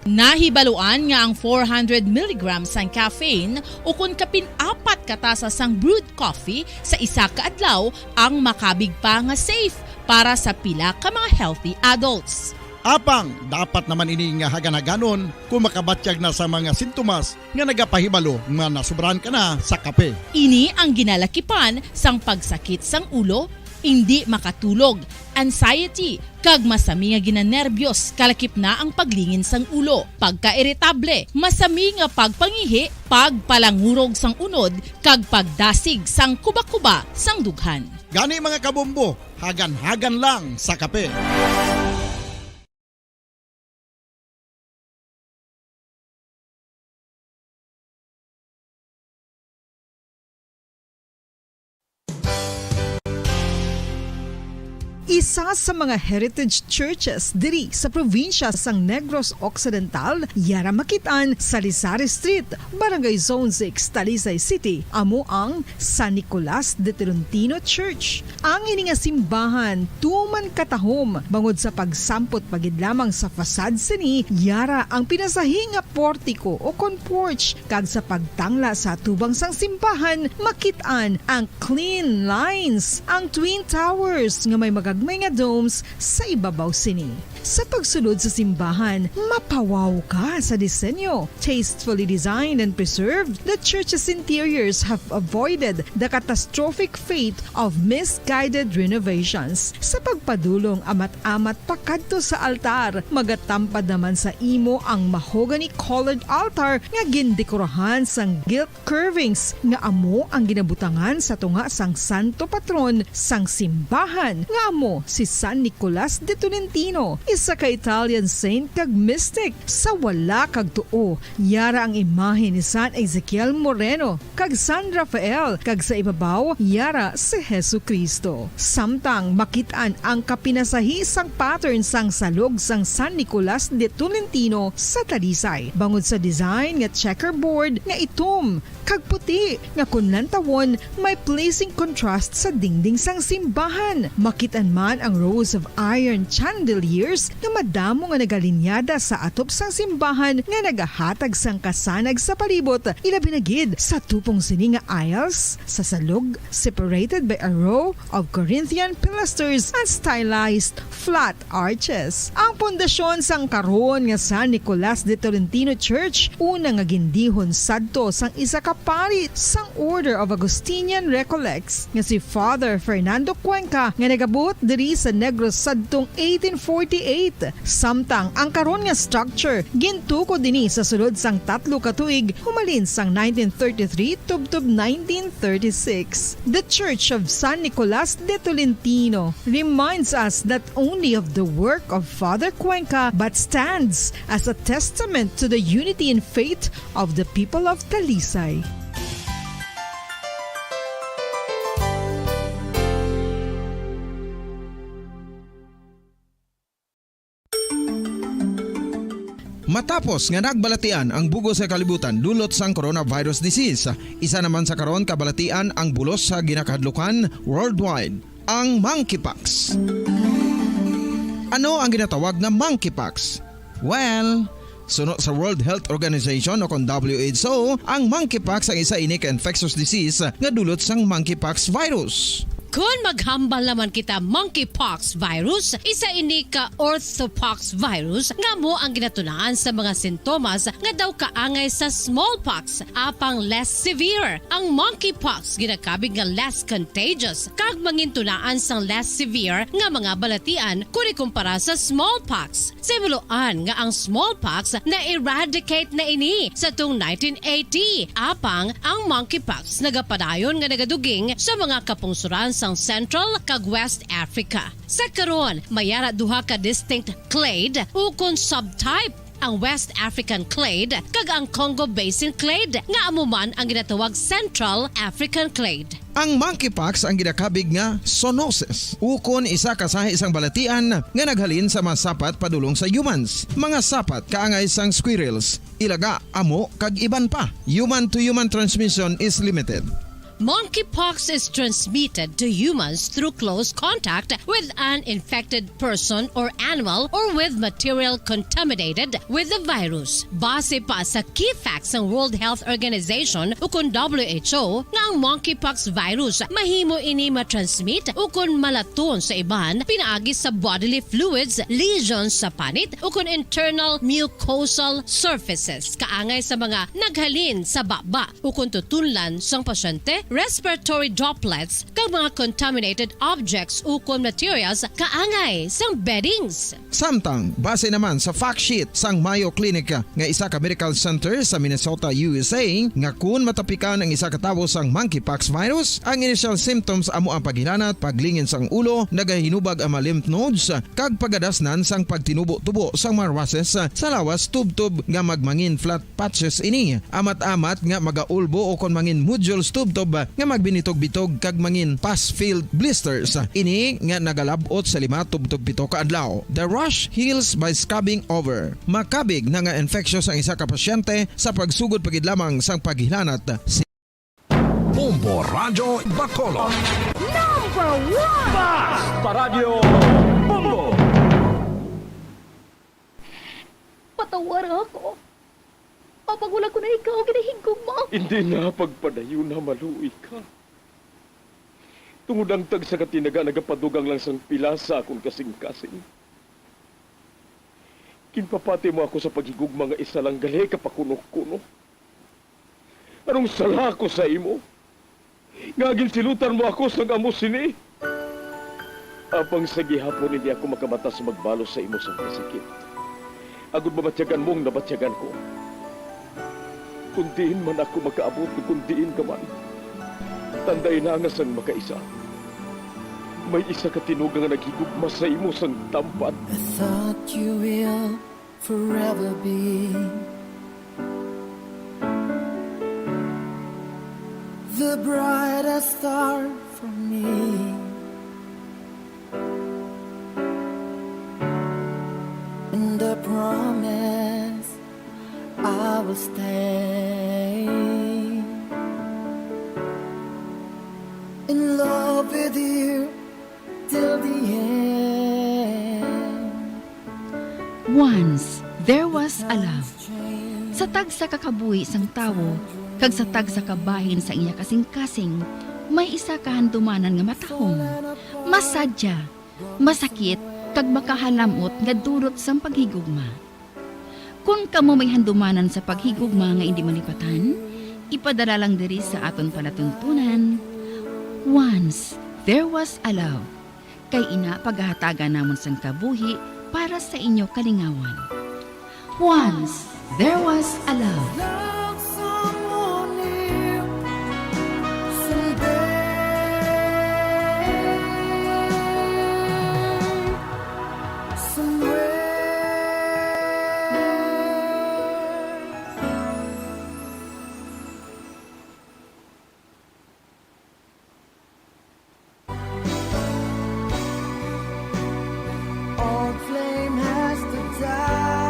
Nahibaluan nga ang four hundred milligrams sang caffeine, ukon kapin apat ka tasa sang brewed coffee sa isa ka adlaw, ang makabig pa nga safe para sa pila ka mga healthy adults. Apang dapat naman ini nga hagan-haganon kon makabatyag na sa mga sintomas nga nagapahibalo nga nasobrahan ka na sa kape. Ini ang ginalakipan sang pagsakit sang ulo, indi makatulog, anxiety, kag masami nga ginanerbiyos, kalakip na ang paglingin sang ulo, pagkairitable, masami nga pagpangihi, pagpalangurog sang unod, kag pagdasig sang kubakuba sang dughan. Gani, mga kabombo, hagan-hagan lang sa kape. Isa sa mga heritage churches diri sa probinsya sang Negros Occidental, yara makit-an sa Lisari Street, Barangay Zone six, Talisay City, amo ang San Nicolas de Tolentino Church. Ang ini nga simbahan tuman katahom bangod sa pagsampot pa gid lamang sa facade sini, yara ang pinasahi nga portiko o kon porch, kag sa pagtangla sa atubang sang simbahan, makit-an ang clean lines, ang twin towers nga may magagmay nga domes sa ibabaw sini. Sa pagsulod sa simbahan, mapawaw ka sa disenyo. Tastefully designed and preserved, the church's interiors have avoided the catastrophic fate of misguided renovations. Sa pagpadulong amat-amat pakadto sa altar, magatampad naman sa imo ang mahogany-colored altar nga gindekorahan sang gilt curvings nga amo ang ginabutangan sa tunga sang santo patron sang simbahan, nga amo si San Nicolas de Tolentino, isa ka Italian saint kag mystic. Sa wala kag tuo, yara ang imahe ni San Ezekiel Moreno kag San Rafael, kag sa ibabaw, yara si Jesu-Cristo. Samtang makit-an ang kapinasahi sang pattern sang salog sang San Nicolas de Tolentino sa Talisay, bangod sa design nga checkerboard nga itom kag puti nga kon lantawon may pleasing contrast sa dingding sang simbahan. Makit-an man ang rows of iron chandeliers nga madamo nga nagalinyada sa atop sang simbahan nga nagahatag sang kasanag sa palibot, ilabi na gid sa tupong sini nga aisles, sa salog, separated by a row of Corinthian pilasters and stylized flat arches. Ang pundasyon sang karon nga San Nicolas de Tolentino Church, una nga gindihon sadto sang isa ka pari sang Order of Augustinian Recollects nga si Father Fernando Cuenca, nga nagabuot diri sa Negros sadtong eighteen forty-eight. Samtang ang karon nga structure gintukod ini sa sulod sang tatlo ka tuig, humalin sang nineteen thirty-three tubtob nineteen thirty-six. The Church of San Nicolas de Tolentino reminds us not only of the work of Father Cuenca but stands as a testament to the unity in faith of the people of Talisay. Matapos nga nagbalatian ang bug-os nga kalibutan dulot sang coronavirus disease, isa naman sa karon kabalatian ang bulos sa ginakahadlukan worldwide, ang monkeypox. Ano ang ginatawag nga monkeypox? Well, Suno sa World Health Organization o kon W H O, ang monkeypox ang isa ini ka infectious disease nga dulot sang monkeypox virus. Kon maghambal naman kita monkeypox virus, isa ini ka orthopox virus nga amo ang ginatunaan sa mga sintomas nga daw kaangay sa smallpox, apang less severe. Ang monkeypox ginakabig nga less contagious kag mangintunaan sang less severe nga mga balatian kon ikumpara sa smallpox. Sa himuloan nga ang smallpox na-eradicate na ini sa tuong nineteen eighty, apang ang monkeypox nagapadayon nga nagaduging sa mga kapungsoran sang Central kag West Africa. Sa karon, may ara duha ka distinct clade ukon subtype, ang West African clade kag ang Congo Basin clade, nga amo man ang ginatawag Central African clade. Ang monkeypox ang ginakabig nga zoonosis, ukon isa ka sahi sang balatian nga naghalin sa mga sapat padulong sa humans. Mga sapat kaangay sang squirrels, ilaga, amo, kag iban pa. Human-to-human transmission is limited. Monkeypox is transmitted to humans through close contact with an infected person or animal or with material contaminated with the virus. Base pa sa key facts sang World Health Organization ukon W H O nga ang monkeypox virus mahimo ini matransmit ukon malaton sa iban pinaagi sa bodily fluids, lesions sa panit ukon internal mucosal surfaces kaangay sa mga naghalin sa baba ukon tutunlan sang pasyente, respiratory droplets, kag mga contaminated objects ukon materials kaangay sang beddings. Samtang, base naman sa fact sheet sang Mayo Clinic nga isa ka medical center sa Minnesota, U S A, nga kun matapikan ang isa ka tawo sang monkeypox virus, ang initial symptoms amo ang paghilanat, paglingin sang ulo, nagahinubag ang mga lymph nodes, kag pagadasnan sang pagtinubo-tubo sang mga rushes sa lawas tubtob nga magmangin flat patches ini, amat-amat nga magaulbo ukon mangin nodules tubtob nga magbinitog-bitog kag mangin pus-filled blisters. Ini nga nagalab-ot sa lima tubtob pito ka adlaw. The rash heals by scabbing over. Makabig na nga infectious ang isa ka pasyente sa pagsugod pa gid lamang sang paghilanat. Bombo Radyo Bacolod. Number one! Basta Radyo Bombo! Patawara ako. Apang wala ko na ikaw ginahigugma. Hindi na pagpadayon na maluoy ka. Tungod ang tagsa ka tinaga nagapadugang lang sang pila sa akon kasing-kasing. Ginpapati mo ako sa paghigugma nga isa lang gali ka pakunok-kunok. Anong sala ko sa imo? Nga ginsilutan mo ako sang amo sini? Apang sa gihapon hindi ako makabatas magbalos sa imo sang kasakit, agod mabatyagan mong nabatyagan ko. Kon diin man ako makaabot, kon diin ka man, tandai na nga sang makaisa, may isa ka tinuga nga naghigugma sa imo sang tampad. I thought you will forever be the brightest star for me. And I promise I will stay in love with you till the end. Once there was a love. Sa tagsa ka kabuhi sang tawo kag sa tagsa ka bahin sa iya kasing-kasing, may isa ka handumanan nga matahom, masadya, masakit, kag makahalam-ot nga dulot sang paghigugma. Kon kamo may handumanan sa paghigugma nga indi malipatan, ipadala lang diri sa aton palatuntunan, Once There Was a Love. Kay ina, pagahatagan namon sang kabuhi para sa inyo kalingawan. Once There Was a Love. All flame has to die.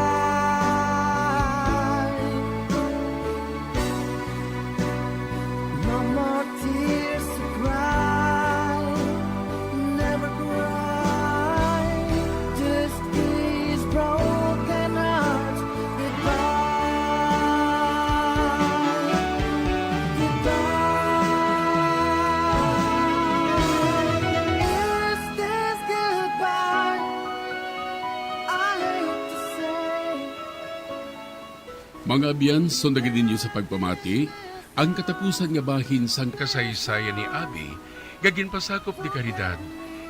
Mga abyan, sundagi ninyo sa pagpamati ang katapusan nga bahin sang kasaysayan ni Abi nga ginpasakop ni Caridad,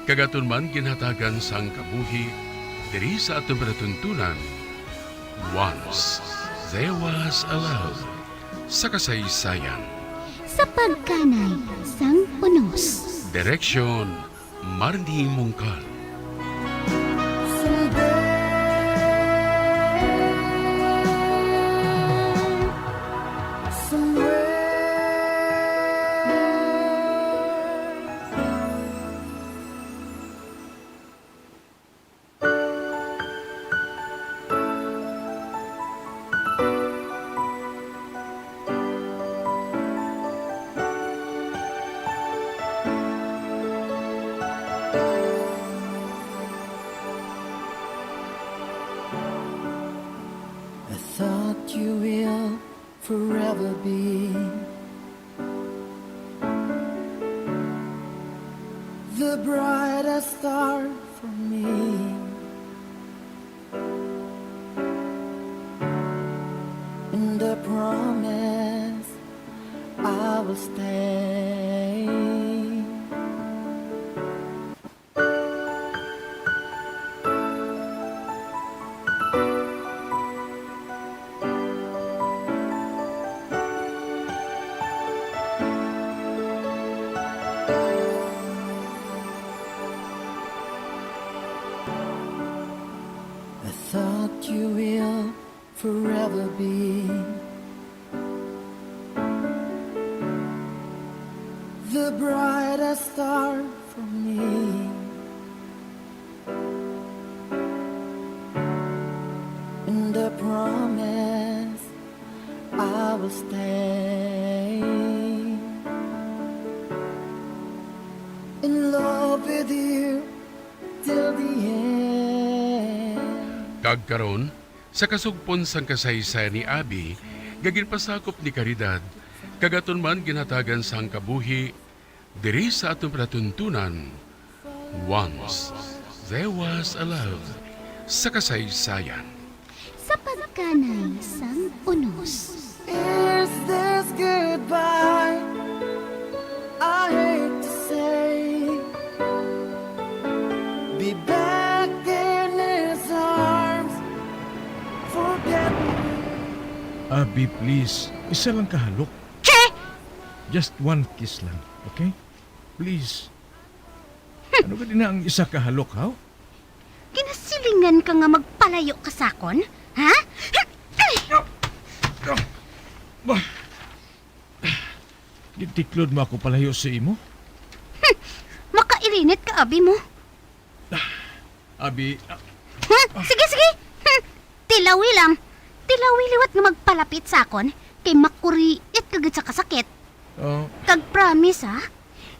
kag aton man ginhatagan sang kabuhi diri sa aton palatuntunan, Once There Was a Love, sa kasaysayan. Sa pagkanay sang unos. Direksyon, Marnie Mungkal. I thought you will forever be the brightest star for me, and I promise I will stay. I thought you will forever be the brightest star for me, and I promise I will stay in love with you till the end. Kag karon, sa kasugpon sang kasaysayan ni Abi nga ginpasakop ni Caridad, kag aton man ginhatagan sang kabuhi diri sa aton palatuntunan, Once There Was a Love, sa kasaysayan. Sa pagkanay sang unos. Is this goodbye? I hate to say, be back in his arms. Forget me. Abi, please. Isa lang ka halok. Che! Just one kiss lang, okay? Please. Ano gani na ang isa ka halok, haw? Ginasilingan ka nga magpalayo ka sa akon? Ha? Bah, gintiklod mo ako palayo sa imo? Makailinit ka, abi mo. Abi, ah. Hmm, sige, sige. Hmm, tilawi lang. Tilawi liwat nga magpalapit sa akon, kay makuriit ka gid sa kasakit. Oh. Kag promise, ha?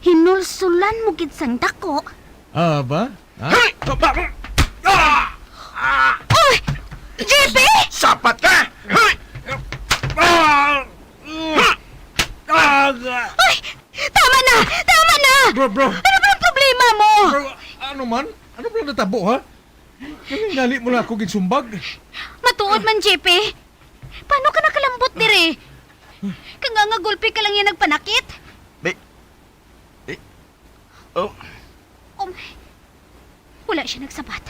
Hinulsulan mo gid sang dako. Ah, ba? Ha? Hey! Ah! Ah! Oy! J P! Sapat ka! Hey! Ah! Ah! Ay! Tama na! Tama na! Bro, bro. Ano ba ang problema mo? Bro, ano man? Ano ba natabo, ha? Nganong gali mo na ako ginsumbag? Matuod man, J P. Paano ka nakalambot diri? Kanganga gulpi ka lang iya nagpanakit? Be-, eh, oh. Um, wala siya nagsabat.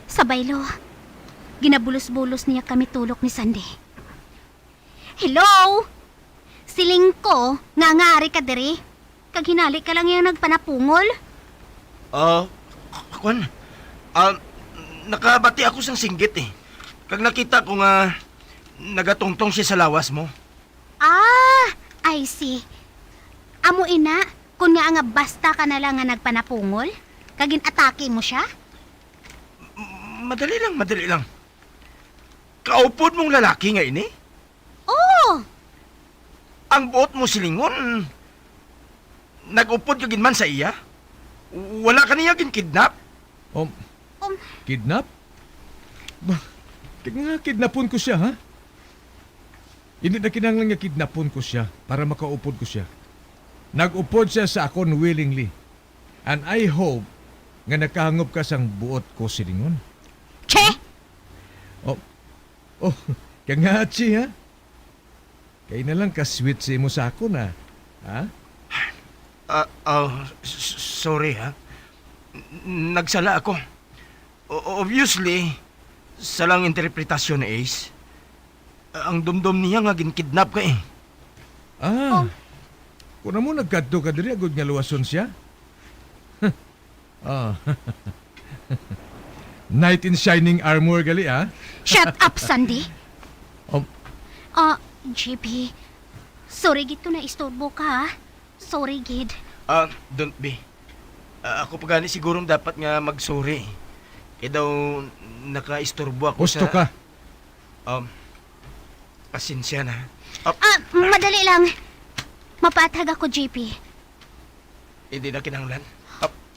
Sa baylo, ginabulos-bulos niya kami tulok ni Sandy. Hello? Siling ko nga ngari ka diri, kag hinali ka lang iya nagpanapungol. Ah, k-, kwan, ah, nakabati ako sang singgit, eh. Kag nakita ko nga nagatungtong siya sa lawas mo. Ah, I see. Amo ina, kun nga nga basta ka na lang nga nagpanapungol, kag ginatake mo siya? M-, madali lang, madali lang. Kaupod mong lalaki nga ini? Oo. Ang buot mo silingon, nag-upod ka gid man sa iya? Wala ka niya ginkidnap? Um, Um. Kidnap? Ba, kag nga kidnapon ko siya, ha? Hindi na kinahanglan nga kidnapon ko siya para makaupod ko siya. Nag-upod siya sa akon willingly. And I hope nga nakahangop ka sang buot ko silingon. Che! Oh, oh, Kaya nga, Chi, ha? Kay na lang ka-sweet sa imo sa akon, ha? Ha? Ah, ah, s-, s-, sorry, ha. N-, nagsala ako. O-, obviously, sa lang interpretasyon ni Ace. Ang dumdom niya nga ginkidnap ka, eh. Ah. Oh. Kung amo, nagkadto ka diri agud nga luwason siya? Ah. Knight in shining armor gali, ah. Shut up, Sandy! Um. Ah, J P, sorry gid kung naistorbo ka, ha? Sorry gid. Ah, don't be. Ah, ako pa gani sigurong dapat nga mag-sorry. Kay daw nakaistorbo ako sa Husto ka. Um, pasensya na. Ah, Ah, madali lang. Mapaathag ako, J P. Hindi na kinahanglan.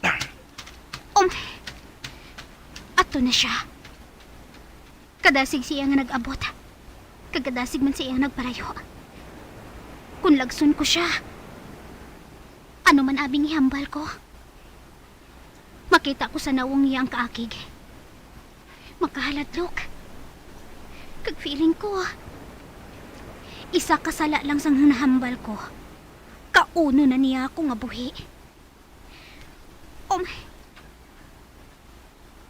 Ah, Um, ato na siya. Kadasig siya nga nag-abot. Kag kadasig man siya nagpalayo. Kung lagson ko siya, ano man abing ihambal ko? Makita ko sa nawong niya ang kaakig. Makahaladlok. Kag feeling ko, isa ka sala lang sang nahambal ko. Kauno na niya ako nga buhi. Um,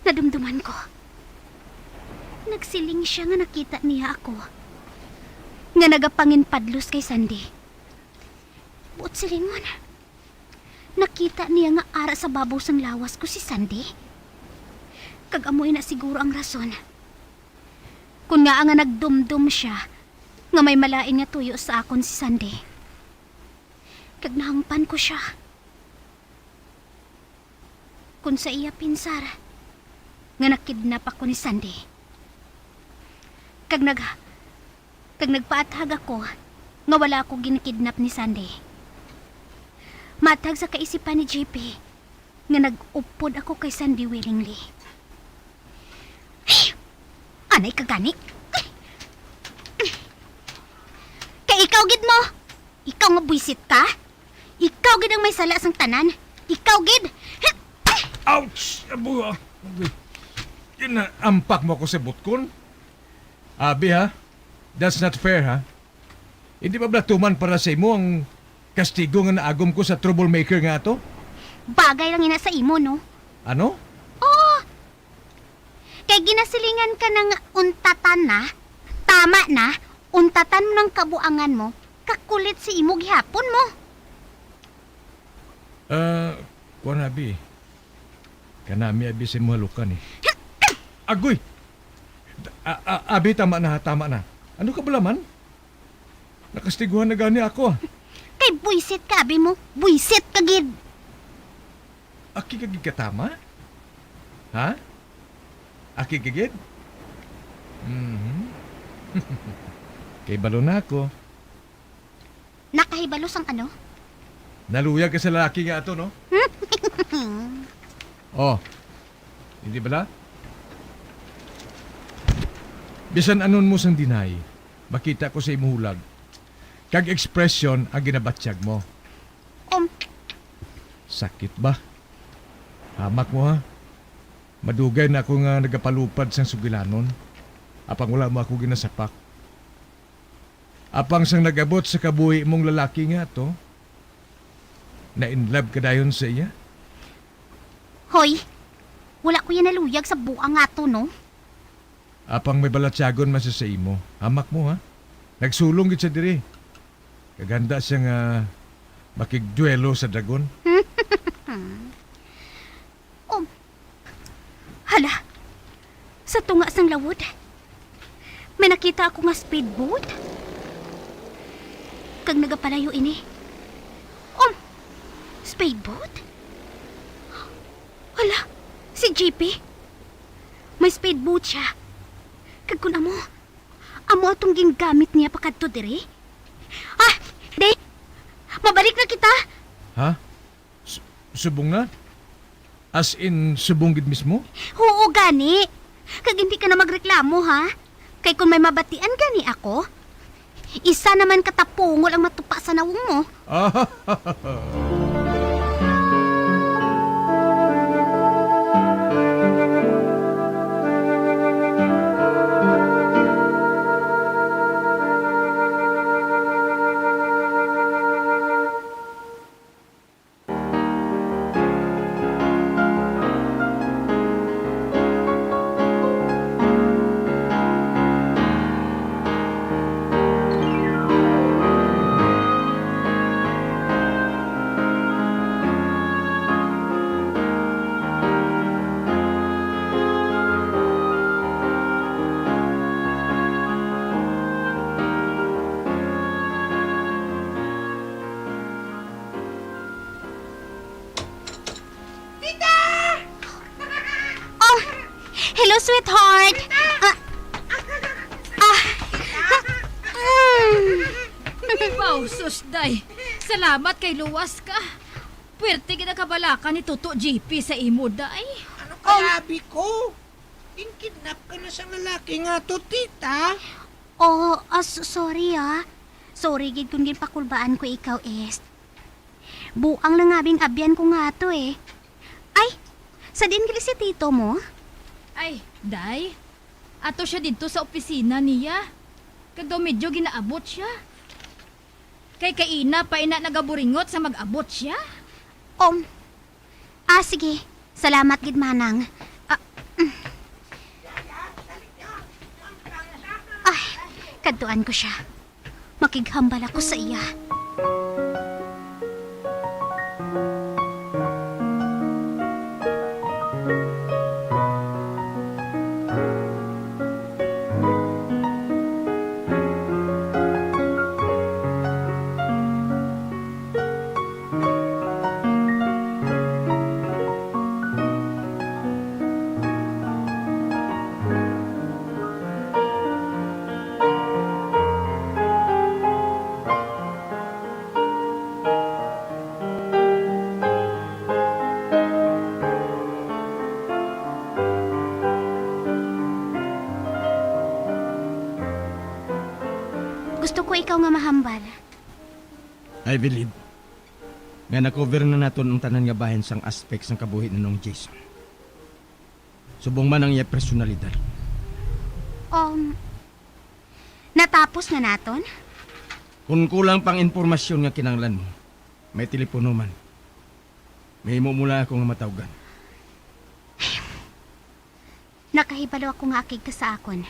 nadumduman ko. Nagsiling siya nga nakita niya ako nga nagapanginpadlos kay Sandy. Buot silingon, nakita niya nga ara sa babaw sang lawas ko si Sandy. Kag amo ina siguro ang rason kon ngaa nga nagdumdom siya nga may malain nga tuyo sa akon si Sandy. Kag nahangpan ko siya. Kon sa iya pinsar nga nakidnap ako ni Sandy. Kag nag-, kag nagpaathag ako nga wala ako ginkidnap ni Sandy. Maathag sa kaisipan ni J P nga nag-upod ako kay Sandy willingly. Anay ka gani? Kay ikaw gid mo! Ikaw nga buisit ka! Ikaw gid ang may sala sang tanan! Ikaw gid! Ouch! Abo, ah. Yun na, ampak mo ako sa butkon. Abi, ha? That's not fair, ha? Hindi ba bala tuman para sa imo ang kastigo nga naagom ko sa troublemaker nga ato? Bagay lang ina sa imo, no? Ano? Oo! Kay ginasilingan ka na nga untatan na, tama na, untatan mo nang kabuangan mo, kakulit si imo gihapon mo. Ah, kuwan, abi. Kanami, abi, sa imo halukan, eh. Agoy! A-, a-, abi, tama na, tama na. Ano ka bala man? Nakastiguhan na gani ako, ah. Kay buisit ka, abi mo. Buisit ka gid. Aki ka gid katama? Ha? Aki ka gid? Mhm. Kay balo na ako. Nakahibalo sang ano? Naluyag ka sa lalaki nga ato, no? Oh, hindi bala? Bisan anon mo sang deny, makita ko sa imo hulag, kag ekspresyon ang ginabatyag mo. Um. Sakit ba? Hamak mo, ha? Madugay na ako nga nagapalupad sang sugilanon, apang wala mo ako ginasapak. Apang sang nag-abot sa kabuhi mong lalaki nga to, na-in love ka dayon sa iya? Hoy, wala ko yan naluyag sa buang nga to, no? Apang may balatyagon man siya sa imo. Hamak mo, ha? Nagsulong gid siya diri. Kag handa siya nga makigduelo sa dragon. Um, hala, sa tunga sang lawod, may nakita ako nga speedboat. Kag nagapalayo ini. Um, speedboat? Hala, si J P. May speedboat siya. Kag kun amo, amo atong gingamit niya pakadto diri. Ah, di, mabalik na kita. Ha? S-, subong na? As in, subong gid mismo? Oo, gani. Kag hindi ka na magreklamo, ha? Kay kung may mabatian gani ako, isa naman ka tapungol ang matupa sa nawong mo. Hello, sweetheart. Ah, ah, mm. Wow, sus, day. Salamat kay luwas ka. Puwerte gid ang kabalaka ni Toto G P sa imo, day. Ano ka, abi ko? Ginkidnap ka na sang lalaki nga to, tita? Oh, ah, s-, sorry, ah. Sorry gid kung ginpakulbaan ko ikaw, Est. Buang lang nga bing abyan ko nga ato, eh. Ay, sa diin gali si tito mo? Ay, day, ato siya didto sa opisina niya. Kag daw medyo ginaabot siya. Kay kaina pa ina nagaburingot sa mag-abot siya. Um, ah, sige. Salamat gid, manang. Ah, mm. Ay, kadtuan ko siya. Makighambal ako sa iya. Gusto ko ikaw nga mahambal. I believe nga na-cover na naton ang tanan nga bahin sang aspect sang kabuhi ni Nong Jason. Subong man ang iya personalidad. Um, natapos na naton? Kung kulang pang impormasyon nga kinahanglan mo, may telepono man. Mahimo mo lang ako nga matawgan. Nakahibalo ako nga akig ka sa akon.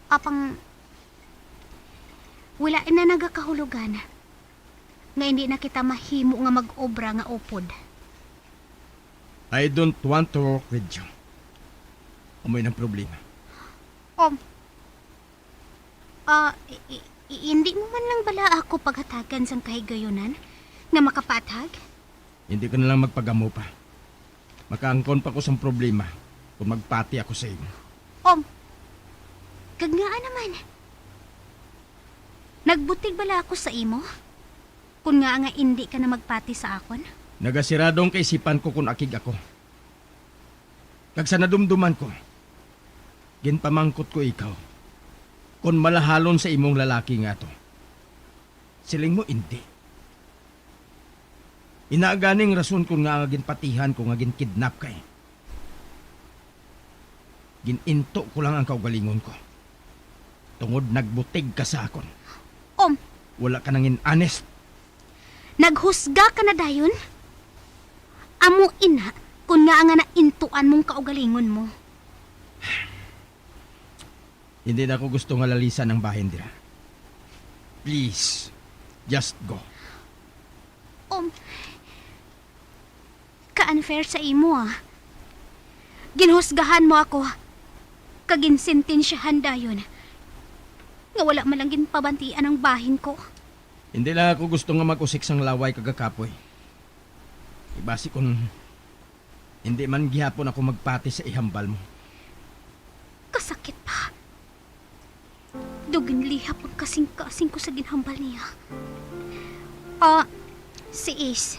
Apang wala na nagakahulugan nga hindi na kita mahimo nga mag-obra nga upod. I don't want to work with you. Amoy nang problema. Um, Ah, i-, i-, i-, hindi mo man lang bala ako paghatagan sang kahigayunan nga makapathag? Hindi ka na lang magpagamo pa. Makaangkon pa ko sang problema kung magpati ako sa imo. Om, kag ngaa naman? Nagbutig bala ako sa imo? Kun ngaa nga indi ka na magpati sa akon? Nagasirado ang kaisipan ko kun akig ako. Kag sa nadumduman ko, ginpamangkot ko ikaw kon malahalon sa imong lalaki nga ato. Siling mo, indi. Ina gani ang rason kon ngaa nga ginpatihan ko nga ginkidnap ka, eh. Gin-into ko lang ang kaugalingon ko. Tungod nagbutig ka sa akon. Om. Wala ka nangin honest. Naghusga ka na dayon? Amo ina, kun ngaa nga naintuan mong kaugalingon mo. Hindi na ako gusto nga lalisan ang bahin dira. Please, just go. Um, ka-unfair sa imo, ah. Ginhusgahan mo ako, kag ginsentensyahan dayon nga wala man lang ginpabantian ang bahin ko. Hindi lang ako gusto nga mag-usik sang laway kag kapoy. Ibasi kon hindi man gihapon ako magpati sa ihambal mo. Kasakit pa. Daw ginlihap ang kasing-kasing ko sa ginhambal niya. Ah, si Ace.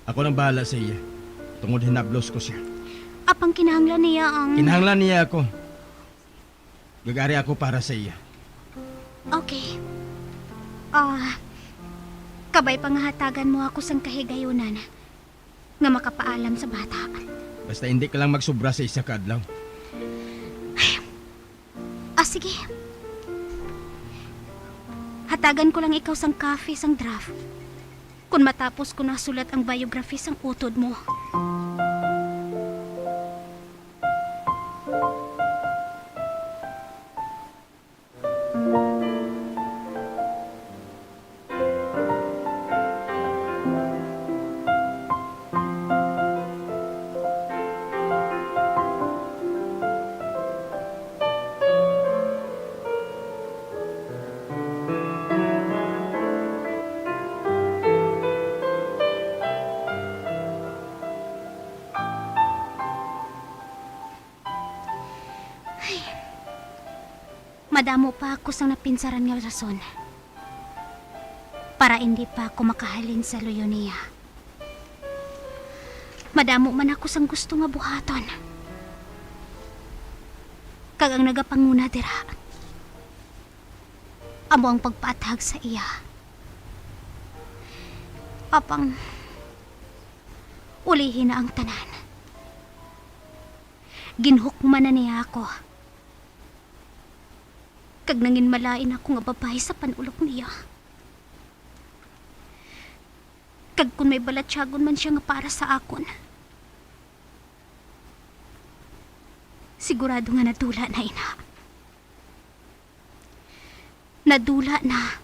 Ako nang bahala sa iya, tungod hinablos ko siya. Apang kinahanglan niya ang Kinahanglan niya ako. Gagari ako para sa iya. Okay. Ah, kabay pa nga hatagan mo ako sang kahigayunan nga makapaalam sa bata. Basta hindi ka lang magsubra sa isa ka adlaw. Ah, sige. Hatagan ko lang ikaw sang copy sang draft. Kon matapos ko nasulat ang biography sang utod mo. Madamo pa ako sang napinsaran nga rason para indi pa ako makahalin sa luyo niya. Madamo man ako sang gusto nga buhaton. Kag ang nagapanguna dira amo ang pagpaathag sa iya. Apang ulihi na ang tanan. Ginhukman na niya ako. Kag nanginmalain ako nga babayi sa panulok niya. Kag kon may balatyagon man sia nga para sa akon, sigurado nga nadula na ina. Nadula na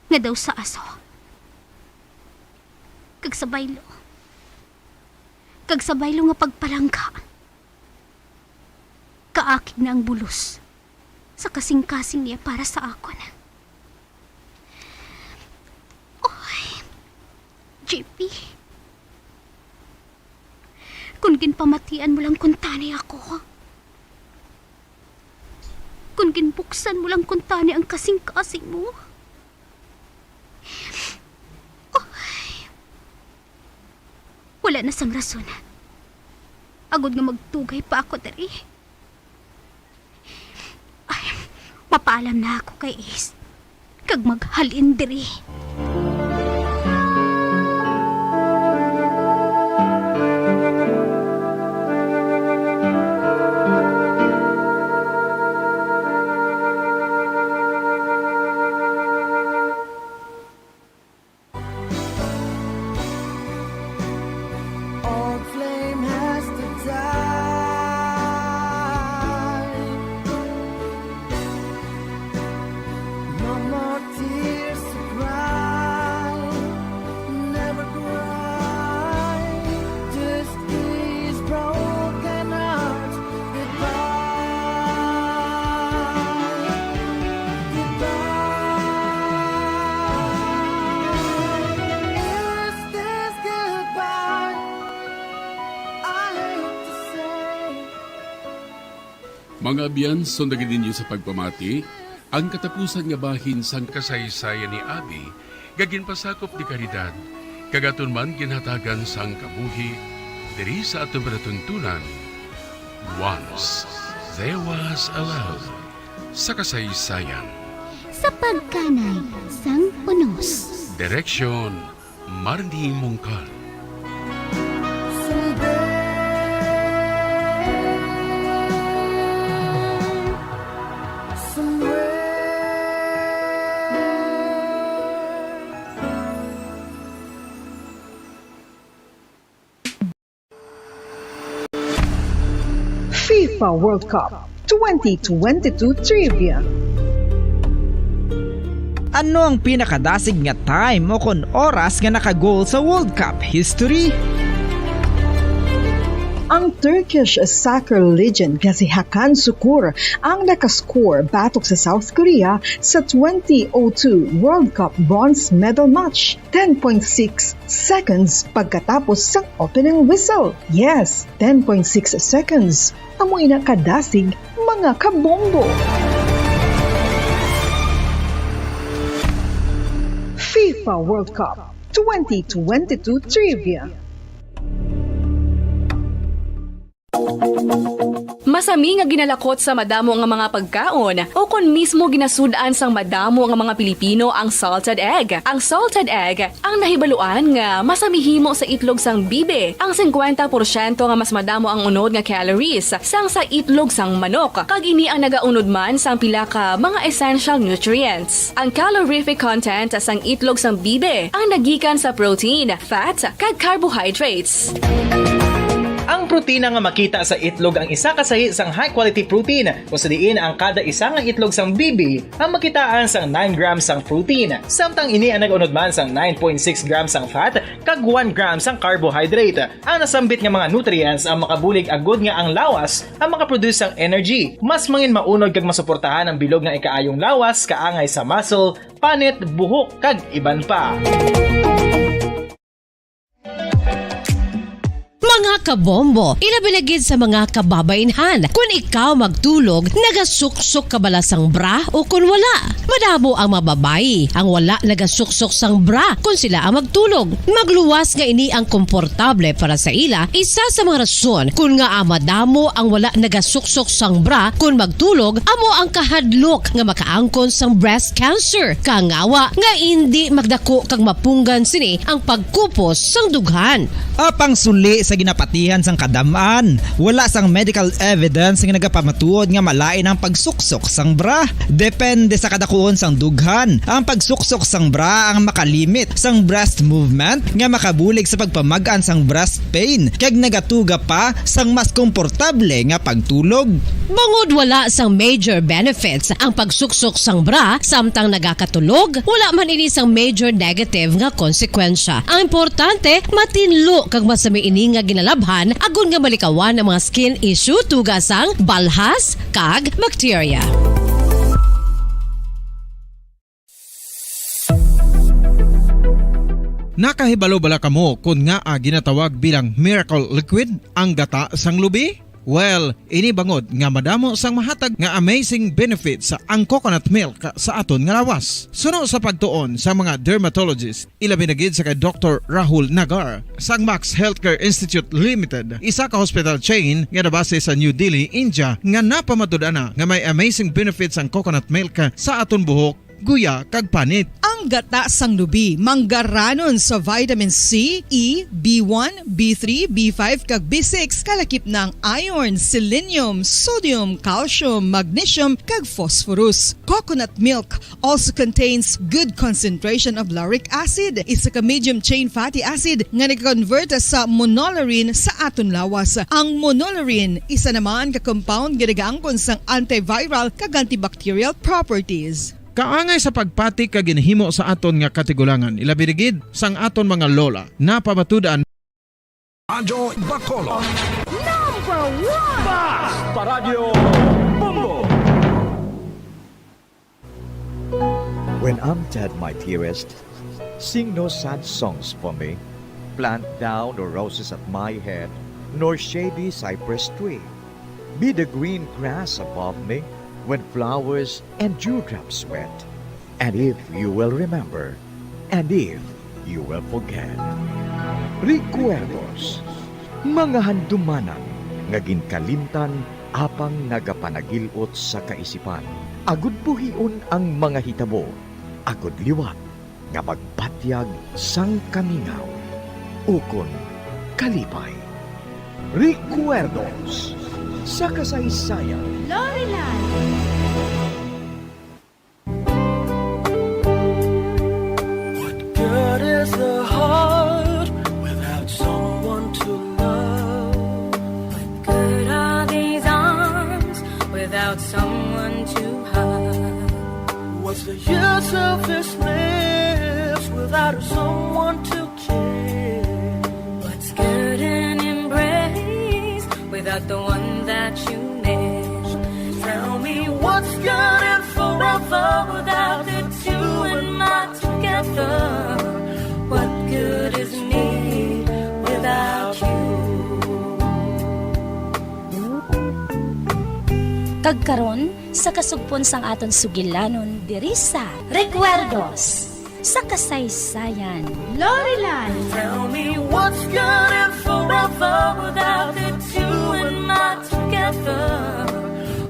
nga daw sa aso. Kag sa baylo. Kag sa baylo nga pagpalangga. Kaakig na ang bulos sa kasingkasing niya para sa akon. Oy, J P. Kung ginpamatian mo lang kuntani ako, kung ginbuksan mo lang kuntani ang kasingkasing mo, oy, wala na sang rason agod nga magtugay pa ako diri. Ay, mapaalam na ako kay Ace, kag maghalin diri. Old flame has to die. No more tears to cry. Never cry. Just these broken hearts. Goodbye. Goodbye. Is this goodbye? I hate to say. Mga abyan, sundagi ninyo sa pagpamati ang katapusan nga bahin sang kasaysayan ni Abby nga ginpasakop ni Caridad, kag aton man ginhatagan sang kabuhi diri sa aton palatuntunan, Once There Was a Love sa Kasaysayan. Sa pagkanay sang unos. Direksyon, Marnie Mongkal. FIFA World Cup twenty twenty-two Trivia. Ano ang pinakadasig nga time o kon oras nga naka-goal sa World Cup history? Ang Turkish soccer legend nga si Hakan Sukur ang nakascore batok sa South Korea sa twenty oh two World Cup bronze medal match, ten point six seconds pagkatapos sang opening whistle. Yes, ten point six seconds. Amo ina kadasig, mga kabombo. FIFA World Cup twenty twenty-two Trivia. Masami nga ginalakot sa madamo nga mga pagkaon, o kon mismo ginasud-an sang madamo nga mga Pilipino ang salted egg. Ang salted egg ang nahibaluan nga masami himo sa itlog sang bibi. Ang singkwenta porsyento nga mas madamo ang unod nga calories sang sa itlog sang manok, kag ini ang nagaunod man sang pila ka mga essential nutrients. Ang calorific content sang itlog sang bibi ang nagikan sa protein, fat, kag carbohydrates. Ang protina nga makita sa itlog ang isa ka sahi sang high-quality protein, kung sa diin ang kada isa nga itlog sang bibi ang makitaan sang nine grams sang protein, samtang ini ang nag-unod man sang nine point six grams sang fat kag one gram sang carbohydrate. Ang nasambit nga mga nutrients ang makabulig agud nga ang lawas ang makaproduce sang energy, mas mangin maunod kag masuportahan ang bilog nga ikaayong lawas, kaangay sa muscle, panit, buhok, kag iban pa. Mga Kabombo, ilabi na gid sa mga kababainhan. Kun ikaw magtulog, nagasuksok ka bala sang bra o kun wala? Madamo ang mga babayi ang wala nagasuksok sang bra kun sila ang magtulog. Magluwas nga ini ang komportable para sa ila, isa sa mga rason kun ngaa madamo ang wala nagasuksok sang bra kun magtulog, amo ang kahadlok nga makaangkon sang breast cancer. Kangawa nga indi magdako kag mapunggan sini ang pagkupos sang dughan. Apang suli sa ginapatihan sang kadam-an, wala sang medical evidence nga nagapamatuod nga malain ang pagsuksok sang bra. Depende sa kadakuon sang dughan, ang pagsuksok sang bra ang makalimit sang breast movement nga makabulig sa pagpamag-an sang breast pain kag nagatuga pa sang mas komportable nga pagtulog. Bangod wala sang major benefits ang pagsuksok sang bra samtang nagakatulog, wala man ini sang major negative nga konsekwensya. Ang importante, matinlo kag masami ini nga ginalabhan agod nga malikawan ang mga skin issue tuga sang balhas kag bakterya. Nakahibalo bala kamo kon ngaa ginatawag bilang miracle liquid ang gata sang lubi? Well, ini bangod nga madamo sang mahatag nga amazing benefits ang coconut milk sa aton nga lawas. Suno sa pagtuon sa mga dermatologist, ilabi na gid sa kay Doktor Rahul Nagar sang Max Healthcare Institute Limited, isa ka hospital chain nga nabase sa New Delhi, India, nga napamatud-an na nga may amazing benefits ang coconut milk sa aton buhok, guya, kag panit. Ang gata sang lubi manggaranon sa vitamin C, E, B one, B three, B five, kag B six, kalakip na ang iron, selenium, sodium, calcium, magnesium, kag phosphorus. Coconut milk also contains good concentration of lauric acid, isa ka medium chain fatty acid nga nagakonvert sa monolaurin sa aton lawas. Ang monolaurin, isa naman ka compound nga nagaangkon sang antiviral kag antibacterial properties. Kaangay sa pagpati kag ginhimo sa aton nga katigulangan, ilabi na gid sang aton mga lola, napamatud-an. Radyo Bacolod. Number one! Bas Paradyo Bombo! When I'm dead, my dearest, sing no sad songs for me. Plant thou no roses at my head, nor shady cypress tree. Be the green grass above me when flowers and dewdrops wet. And if you will remember, and if you will forget. Recuerdos, mga handumanan nga ginkalimtan apang nagapanagil-ot sa kaisipan. Agud buhion ang mga hitabo, agud liwat nga magbatyag sang kamingaw ukon kalipay. Recuerdos sa kasaysayan. Lorelan. What good is the heart without someone to love? What good are these arms without someone to hug? What's the use of this lips without someone to kiss? What's good an embrace without the one that you miss? Tell me what's good and forever without the two and my together? What good is me without you? Kag karon, sa kasugpon sang aton sugilanon diri sa Recuerdos sa Kasaysayan. Lorelan. Tell me what's good and forever without the two and my together.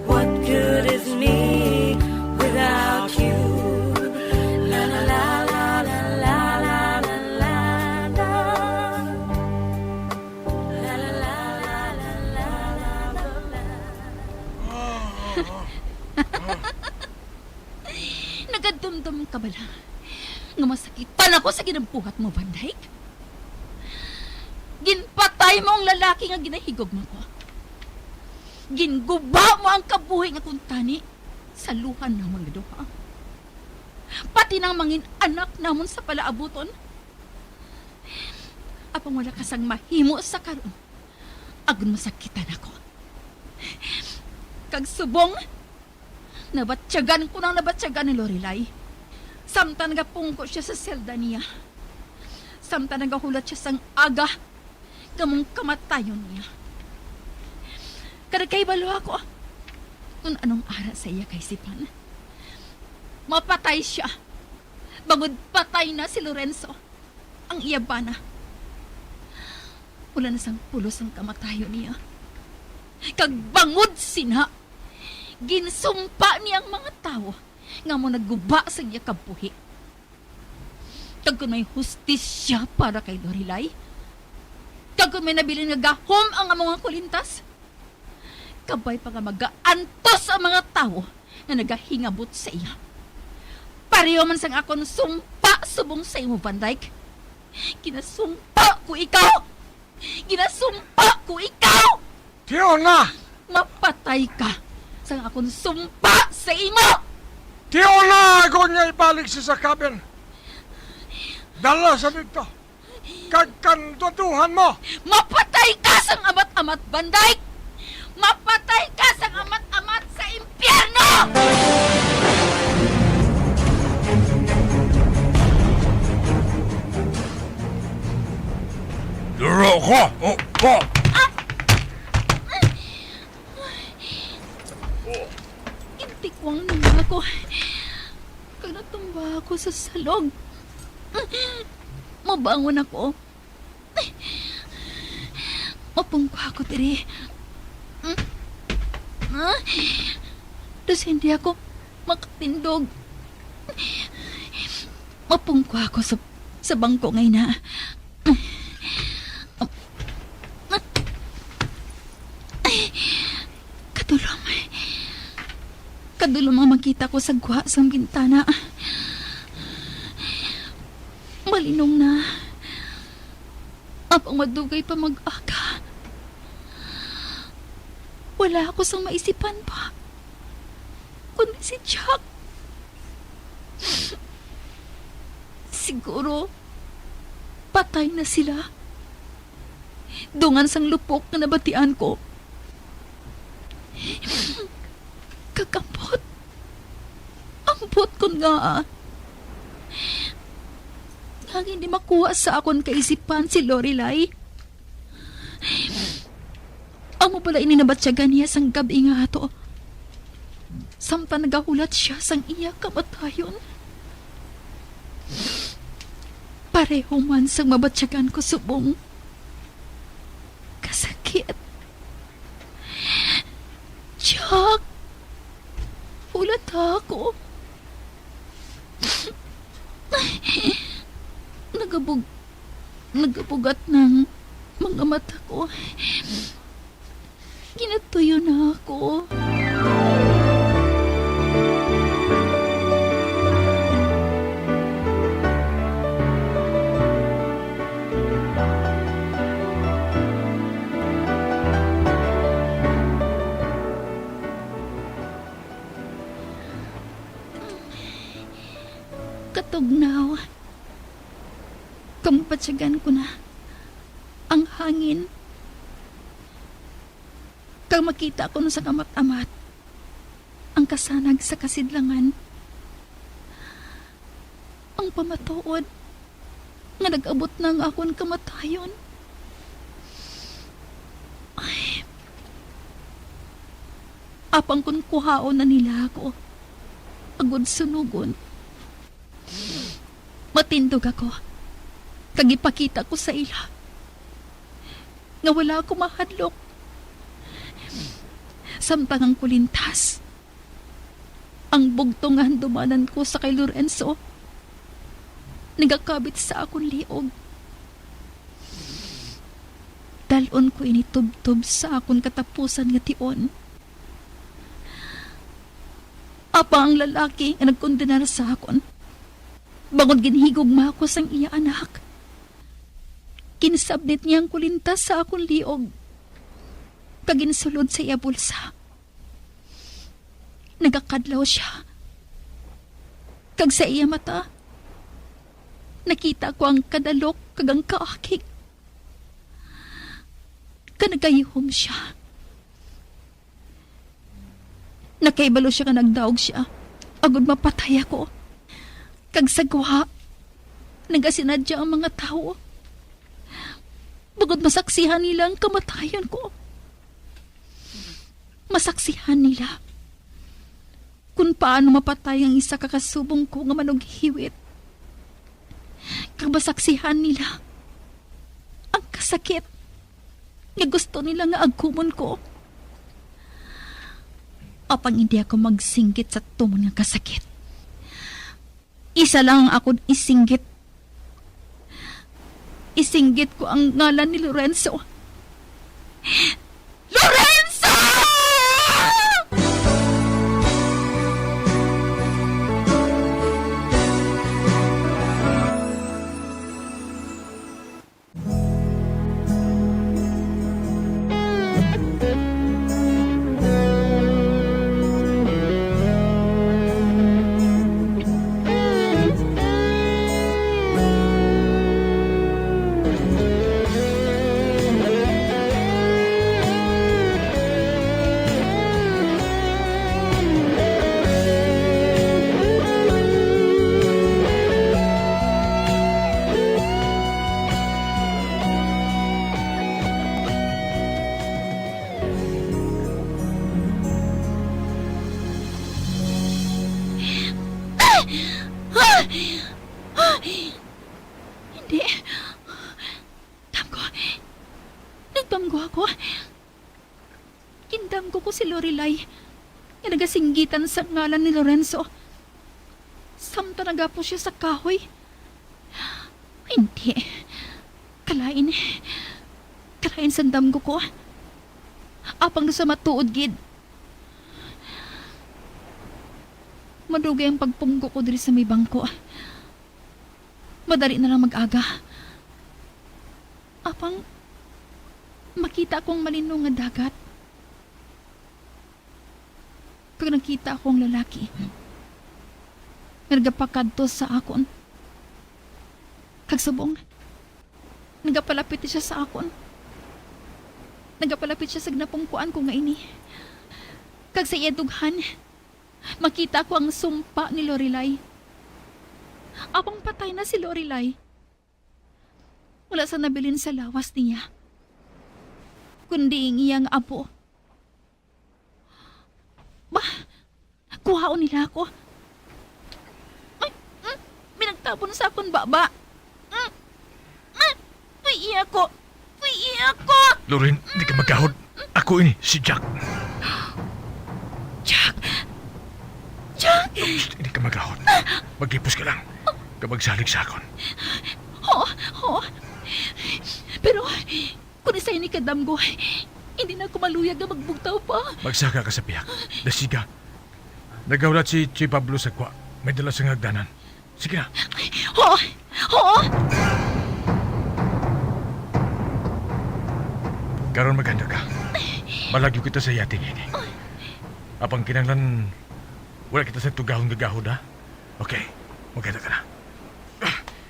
What good is me without you? La, la, la, la, la, la, la, la, la. La, la, la, la, la, la, la, la. Nagadumdom ka bala nga masakitan ako sa ginambuhat mo, Van Dyke? Ginpatay mo ang lalaki nga ginahigugma ko. Ginguba mo ang kabuhi nga kuntani sa luha namon nga duha. Pati nang mangin anak namon sa palaabuton. Apang wala ka sang mahimo sa karon, agud masakitan ako. Kag subong, nabatyagan ko nang nabatyagan ni Lorelai. Samtang nagapungko siya sa selda niya. Samtang nagahulat siya sang aga, kamong kamatayon niya. Kag nagkahibalo ako kung anong ara sa iya kaisipan. Mapatay sia, bangod patay na si Lorenzo, ang iya bana. Wala na sang pulos ang kamatayon niya. Kag bangod sina, ginsumpa niya ang mga tawo nga amo nagguba sa iya kabuhi. Kag kon may hustisya para kay Lorilay, kag kon may nabilin nga gahom ang amo nga kulintas, kabay pa nga magaantos ang mga tawo nga nagahingabot sa iya. Pareho man sang akon sumpa subong sa imo, Van Dyke. Ginasumpa ko ikaw! Ginasumpa ko ikaw! Fiona! Mapatay ka sang akon sumpa sa imo! Fiona! Ako niya ibalik sa sakabin. Dala sa dito. Kag kanduduhan mo! Mapatay ka sang amat-amat, Van Dyke! Mapatay ka sang amat-amat sa impyerno! Duro ko! O, ko! Ah! Gintikwang nila ako. Kag natumba ako sa salog. Mabangon ako. Mapungko ako diri. Ah, daw sa hindi ako makatindog. Mapungko ako sa, sa bangko nga ina. Kadulom. Kadulom ang makita ko sa gwa sang bintana. Malinong na. Apang madugay pa mag-aga, wala ako sang maisipan pa, kundi si Jack. Siguro, patay na sila. Dungan sang lupok nga nabatian ko. Kag ambot. Ambot kon ngaa nga hindi makuha sa akon kaisipan si Lorelai. Amo bala ini nabatyagan niya sang gab-i nga ato, samtang nagahulat sia sang iya kamatayon. Pareho man sang mabatyagan ko subong. Kasakit. Jack, hulat ako. Nagabug-, nagabugat ng mga mata ko. Ginatuyo na ako. Katugnaw, kamabatyagan ko na ang hangin. Kag makita ko na sa kamat-amat ang kasanag sa kasidlangan. Ang pamatuod nga nag-abot na ang akon kamatayon. Ay. Apang kon kuhaon na nila ako, agod sunugon, matindog ako, kag ipakita ko sa ila nga wala ako mahadlok. Samtang ang kulintas, ang bugtong nga handumanan ko sa kay Lorenzo, nagakabit sa akon liog. Dal-on ko ini tubtob sa akon katapusan nga tion. Apang ang lalaki nga nagkondenar sa akon, bangod ginhigugma ako sang iya anak, ginsabnit niya ang kulintas sa akon liog kag ginsulod sa iya bulsa. Nagakadlaw sia, kag sa iya mata nakita ko ang kadalok kag ang kaakig. Kag nagayuhom sia. Nakahibalo sia nga nagdaog sia agod mapatay ako. Kag sa guha, nagasinadya ang mga tawo. Bangod masaksihan nila ang kamatayon ko. Masaksihan nila kung paano mapatay ang isa ka kasubong ko nga manughiwit. Kag masaksihan nila ang kasakit nga gusto nila nga agkumon ko. Apang hindi ako magsinggit sa tumon nga kasakit. Isa lang ang akon isinggit. Isinggit ko ang ngalan ni Lorenzo. Lorenzo! Hindi. Damgo. Nagdamgo ako. Gindamgo ko si Lorelai nga nagasinggitan sa ngalan ni Lorenzo. Samtang nagapos siya sa kahoy. Hindi. Kalain. Kalain sang damgo ko. Apang sa matuod gid. Madugay ang pagpungko ko diri sa may bangko. Madali na lang mag-aga. Apang makita ko ang malinong nga dagat. Kag nakita ko ang lalaki nga nagapakadto sa akon. Kag subong, nagapalapit siya sa akon. Nagapalapit siya sa ginapungkuan ko nga ini. Kag sa iya dughan, makita ko ang sumpa ni Lorelai. Apang patay na si Lorelai. Wala sa nabilin sa lawas niya, kundi ang iyang apo. Ba, kuhaon nila ako. Ay, mm, may nagtabon sa akon baba. Mm, mm, puy-i ako. Puy-i ako. Loren, di ka magahod. Ako ini, si Jack. Jack! Jack! Shh, di ka magahod. Maghipos ka lang. Kag magsalig sa akon. Oo, oo. Pero, kung isa ini kadamgo, hindi na ako maluyag nga magbugtaw pa. Magsaka ka sa pihak. Dasiga. Nagahulat si Che Pablo sa gwa. May dala sa hagdanan. Sige na. Oo! Oo! Karon maghanda ka. Malagyo kita sa yate niini. Apang kinahanglan wala kita sa tugahon gagahod, ha? Okay, maghanda ka na.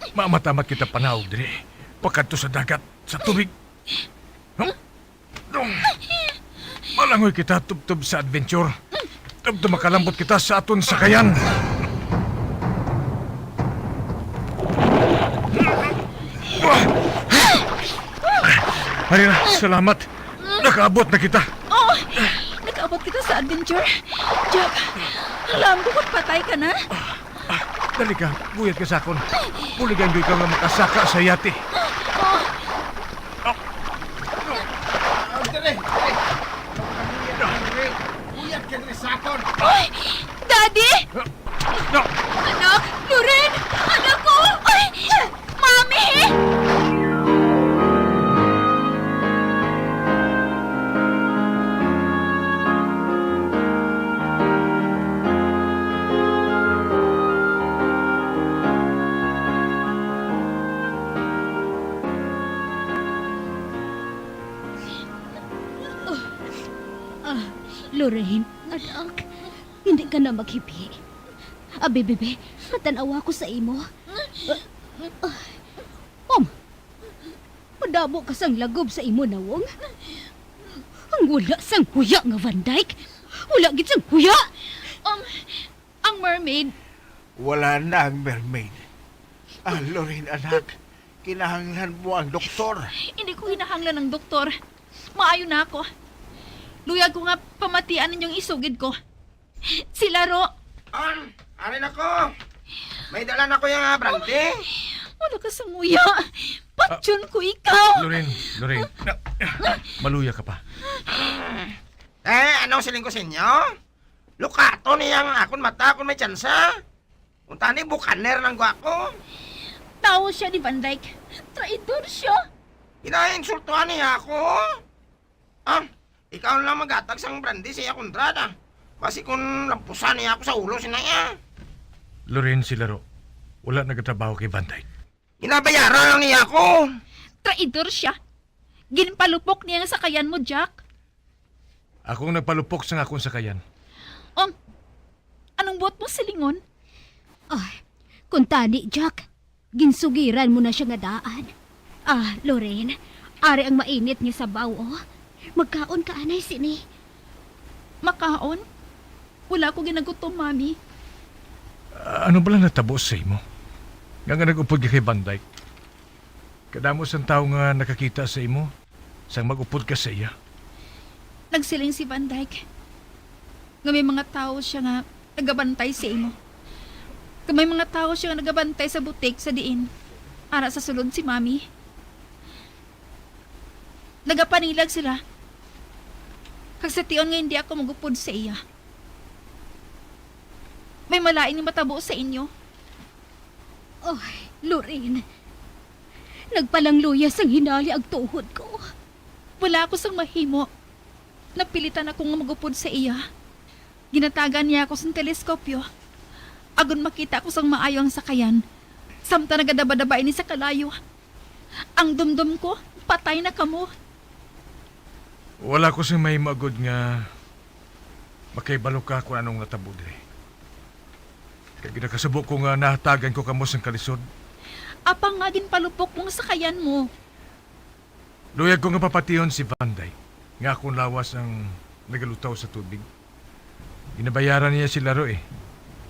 Mamatamat kita panaog diri. Pakadto sa dagat, sa tubig. Huh? Malangoy kita tubtob sa adventure. Tubtob makalambot kita sa aton sakayan. Halina, salamat. Nakaabot na kita. Oh, nakaabot kita sa adventure. Jack, alam ko kung patay ka na. Ah, dali ka, guyat ka sa akon. Buligan ko ikaw nga makasaka sa yate. Oh. Ah. Dali, dali. Guyat ka diri sa akon. Oy! Daddy! Ah, no. Anak! Loren! Anak ko! Oy! Mami! Ah, Lorraine, anak, hindi ka na maghibi. Abi, bebe, matan-awa ko sa imo. Ah, ah, um, madamo ka sang lagob sa imo nawong. Ang wala sang huya nga Van Dyke. Wala gid sang huya. Um, ang mermaid. Wala na ang mermaid. Ah, Lorraine, anak, Kinahanglan mo ang doktor. Hindi ko kinahanglan ang doktor. Maayo na ako. Luyag ko nga pamatian ninyong isugid ko. Si Laro. An, ari na ko. May dala na ko yung, ah, brandy. Wala ka sa muya. Patyon ko ikaw. Lorraine, Lorraine. Na, maluya ka pa. Eh, ano siling ko sa inyo? Lukato niya ang akon mata kung may tsansa. Kung tani, bukaner lang gwa ko. Tawo siya ni Van Dyke. Traidor siya. Ginainsultuhan niya ako. Ah, ikaw lang maghatag sang brandy sa iya, Conrad, ah. Basi kung lampusan niya ako sa ulo, sina iya. Loren, si Laro, wala nagatrabaho kay Van Dyke. Ginabayaran lang niya ako. Traidor siya. Ginpalupok niya ang sakayan mo, Jack. Akong nagpalupok sa akong sakayan. Um, anong buot mo silingon? Ah, kung tani, Jack, ginsugiran mo na siya nga daan. Ah, Loren, ari ang mainit nga sabaw, oh. Magkaon ka anay sini. Makaon? Wala ko ginagutom, Mami. Ah, ano bala natabo sa imo? Nga, nga nag-upod ka kay Van Dyke? Kadamo sang tawo nga nakakita sa imo sang mag-upod ka sa iya. Nagsiling si Van Dyke nga may mga tawo siya nga nagabantay sa imo. Kag may mga tawo siya nga nagabantay sa butik sa diin ara sa sulod si Mami. Nagapanilag sila. Kag sa tion nga hindi ako mag-upod sa iya, may malain nga matabo sa inyo. Oh, Loren, nagpalangluya sang hinali ang tuhod ko. Wala ako sang mahimo. Napilitan ako nga mag-upod sa iya. Ginatagan niya ako sang teleskopyo, agod makita ko sang maayo ang sakayan, samtang nagadabadaba ini sa kalayo. Ang dumdom ko, patay na kamo. Wala ko sing mahimo agod nga makahibalo ka kung anong natabo diri. Kay ginakasubo ko nga nahatagan ko kamo sang kalisod. Apang nga ginpalupok mo ang sakayan mo. Luyag ko nga papatihon si Van Dyke nga akon lawas ang nagalutaw sa tubig. Ginabayaran niya si Laro, eh,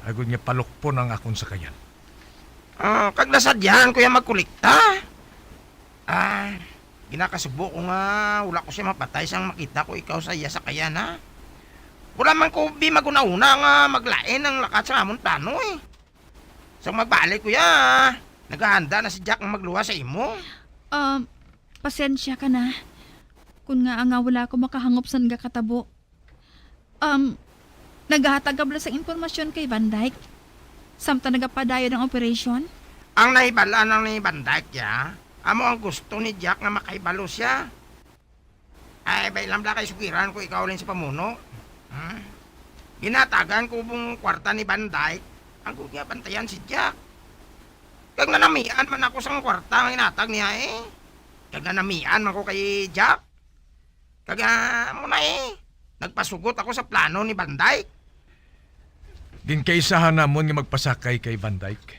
agod nga palukpon ang akon sakayan. Ah, kag nasadyahan ko yang magkolekta. Ah, ginakasubo ko nga wala ko siya mapatay sang makita ko ikaw sa iya sakayan, ha? Wala man ko bi maghunahuna nga maglain ang lakat sa amon plano, eh. Sang magbalik ko ya, naghahanda na si Jack nga magluwas sa imo. Um, pasensya ka na. Kun nga nga wala ako makahangop sa nagakatabo. Um, naghatag ka bala sang impormasyon kay Van Dyke samtang nagapadayon ang operasyon? Ang nahibal-an lang ni Van Dyke, ya, amo ang gusto ni Jack nga makahibalo siya. Ay, bay lang bala kay sugiran ko ikaw lang sa pamuno. Hmm? Ginatagan ko bung kwarta ni Van Dyke, ang gud nga bantayan si Jack. Kag nanamian man ako sang kwarta nga ginatag niya, eh. Kag nanamian man ko kay Jack. Kag, ah, amo na, eh, nagpasugot ako sa plano ni Van Dyke. Ginkaisahan namon nga magpasakay kay Van Dyke,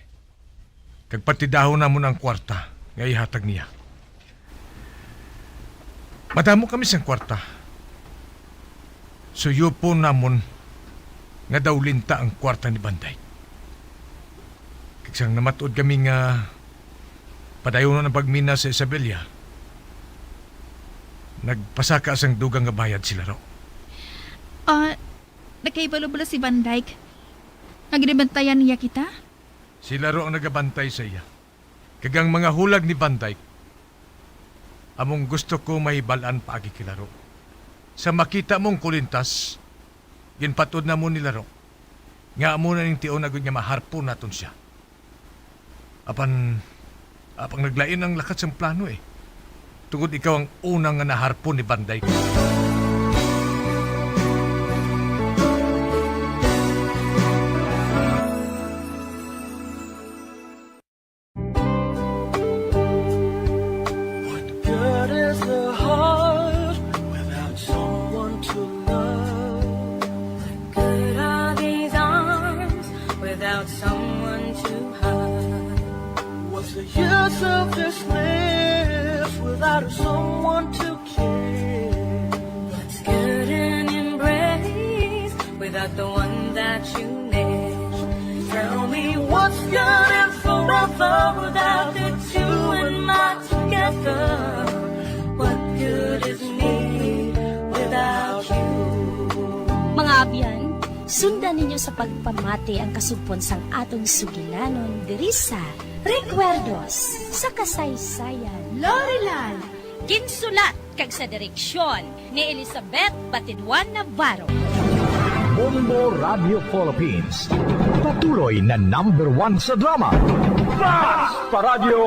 kag partidahon namon ang kwarta nga ihatag niya. Madamo kami sang kwarta. Suyupon namon nga daw linta ang kwarta ni Van Dyke. Kag sang namat-od kami nga padayonon ang pagmina sa Isabela, nagpasaka sang dugang nga bayad si Laro. Ah, nakahibalo bala si Van Dyke nga ginabantayan niya kita? Si Laro ang nagabantay sa iya. Kag ang mga hulag ni Van Dyke, among gusto ko mahibal-an paagi kay Laro. Sa makita mong kulintas, ginpatod namo ni Laro nga amo na ning tion agud nga maharpon naton sia. Apan, apang naglain ang lakat sang plano, eh. Tungod ikaw ang una nga naharpon ni Van Dyke. What good is the heart without someone to love? What good are these arms without someone to hug? What's the use of this lips without someone to care? What's good in embrace without the one that you miss? Tell me what's good in forever without the two in ninyo sa pagpamati ang kasugpon sang aton sugilanon diri sa Recuerdos sa Kasaysayan. Lorelan, ginsulat kag sa direksyon ni Elizabeth Batiduan Navarro. Bombo Radio Philippines, patuloy na number one sa drama. Fast Paradyo!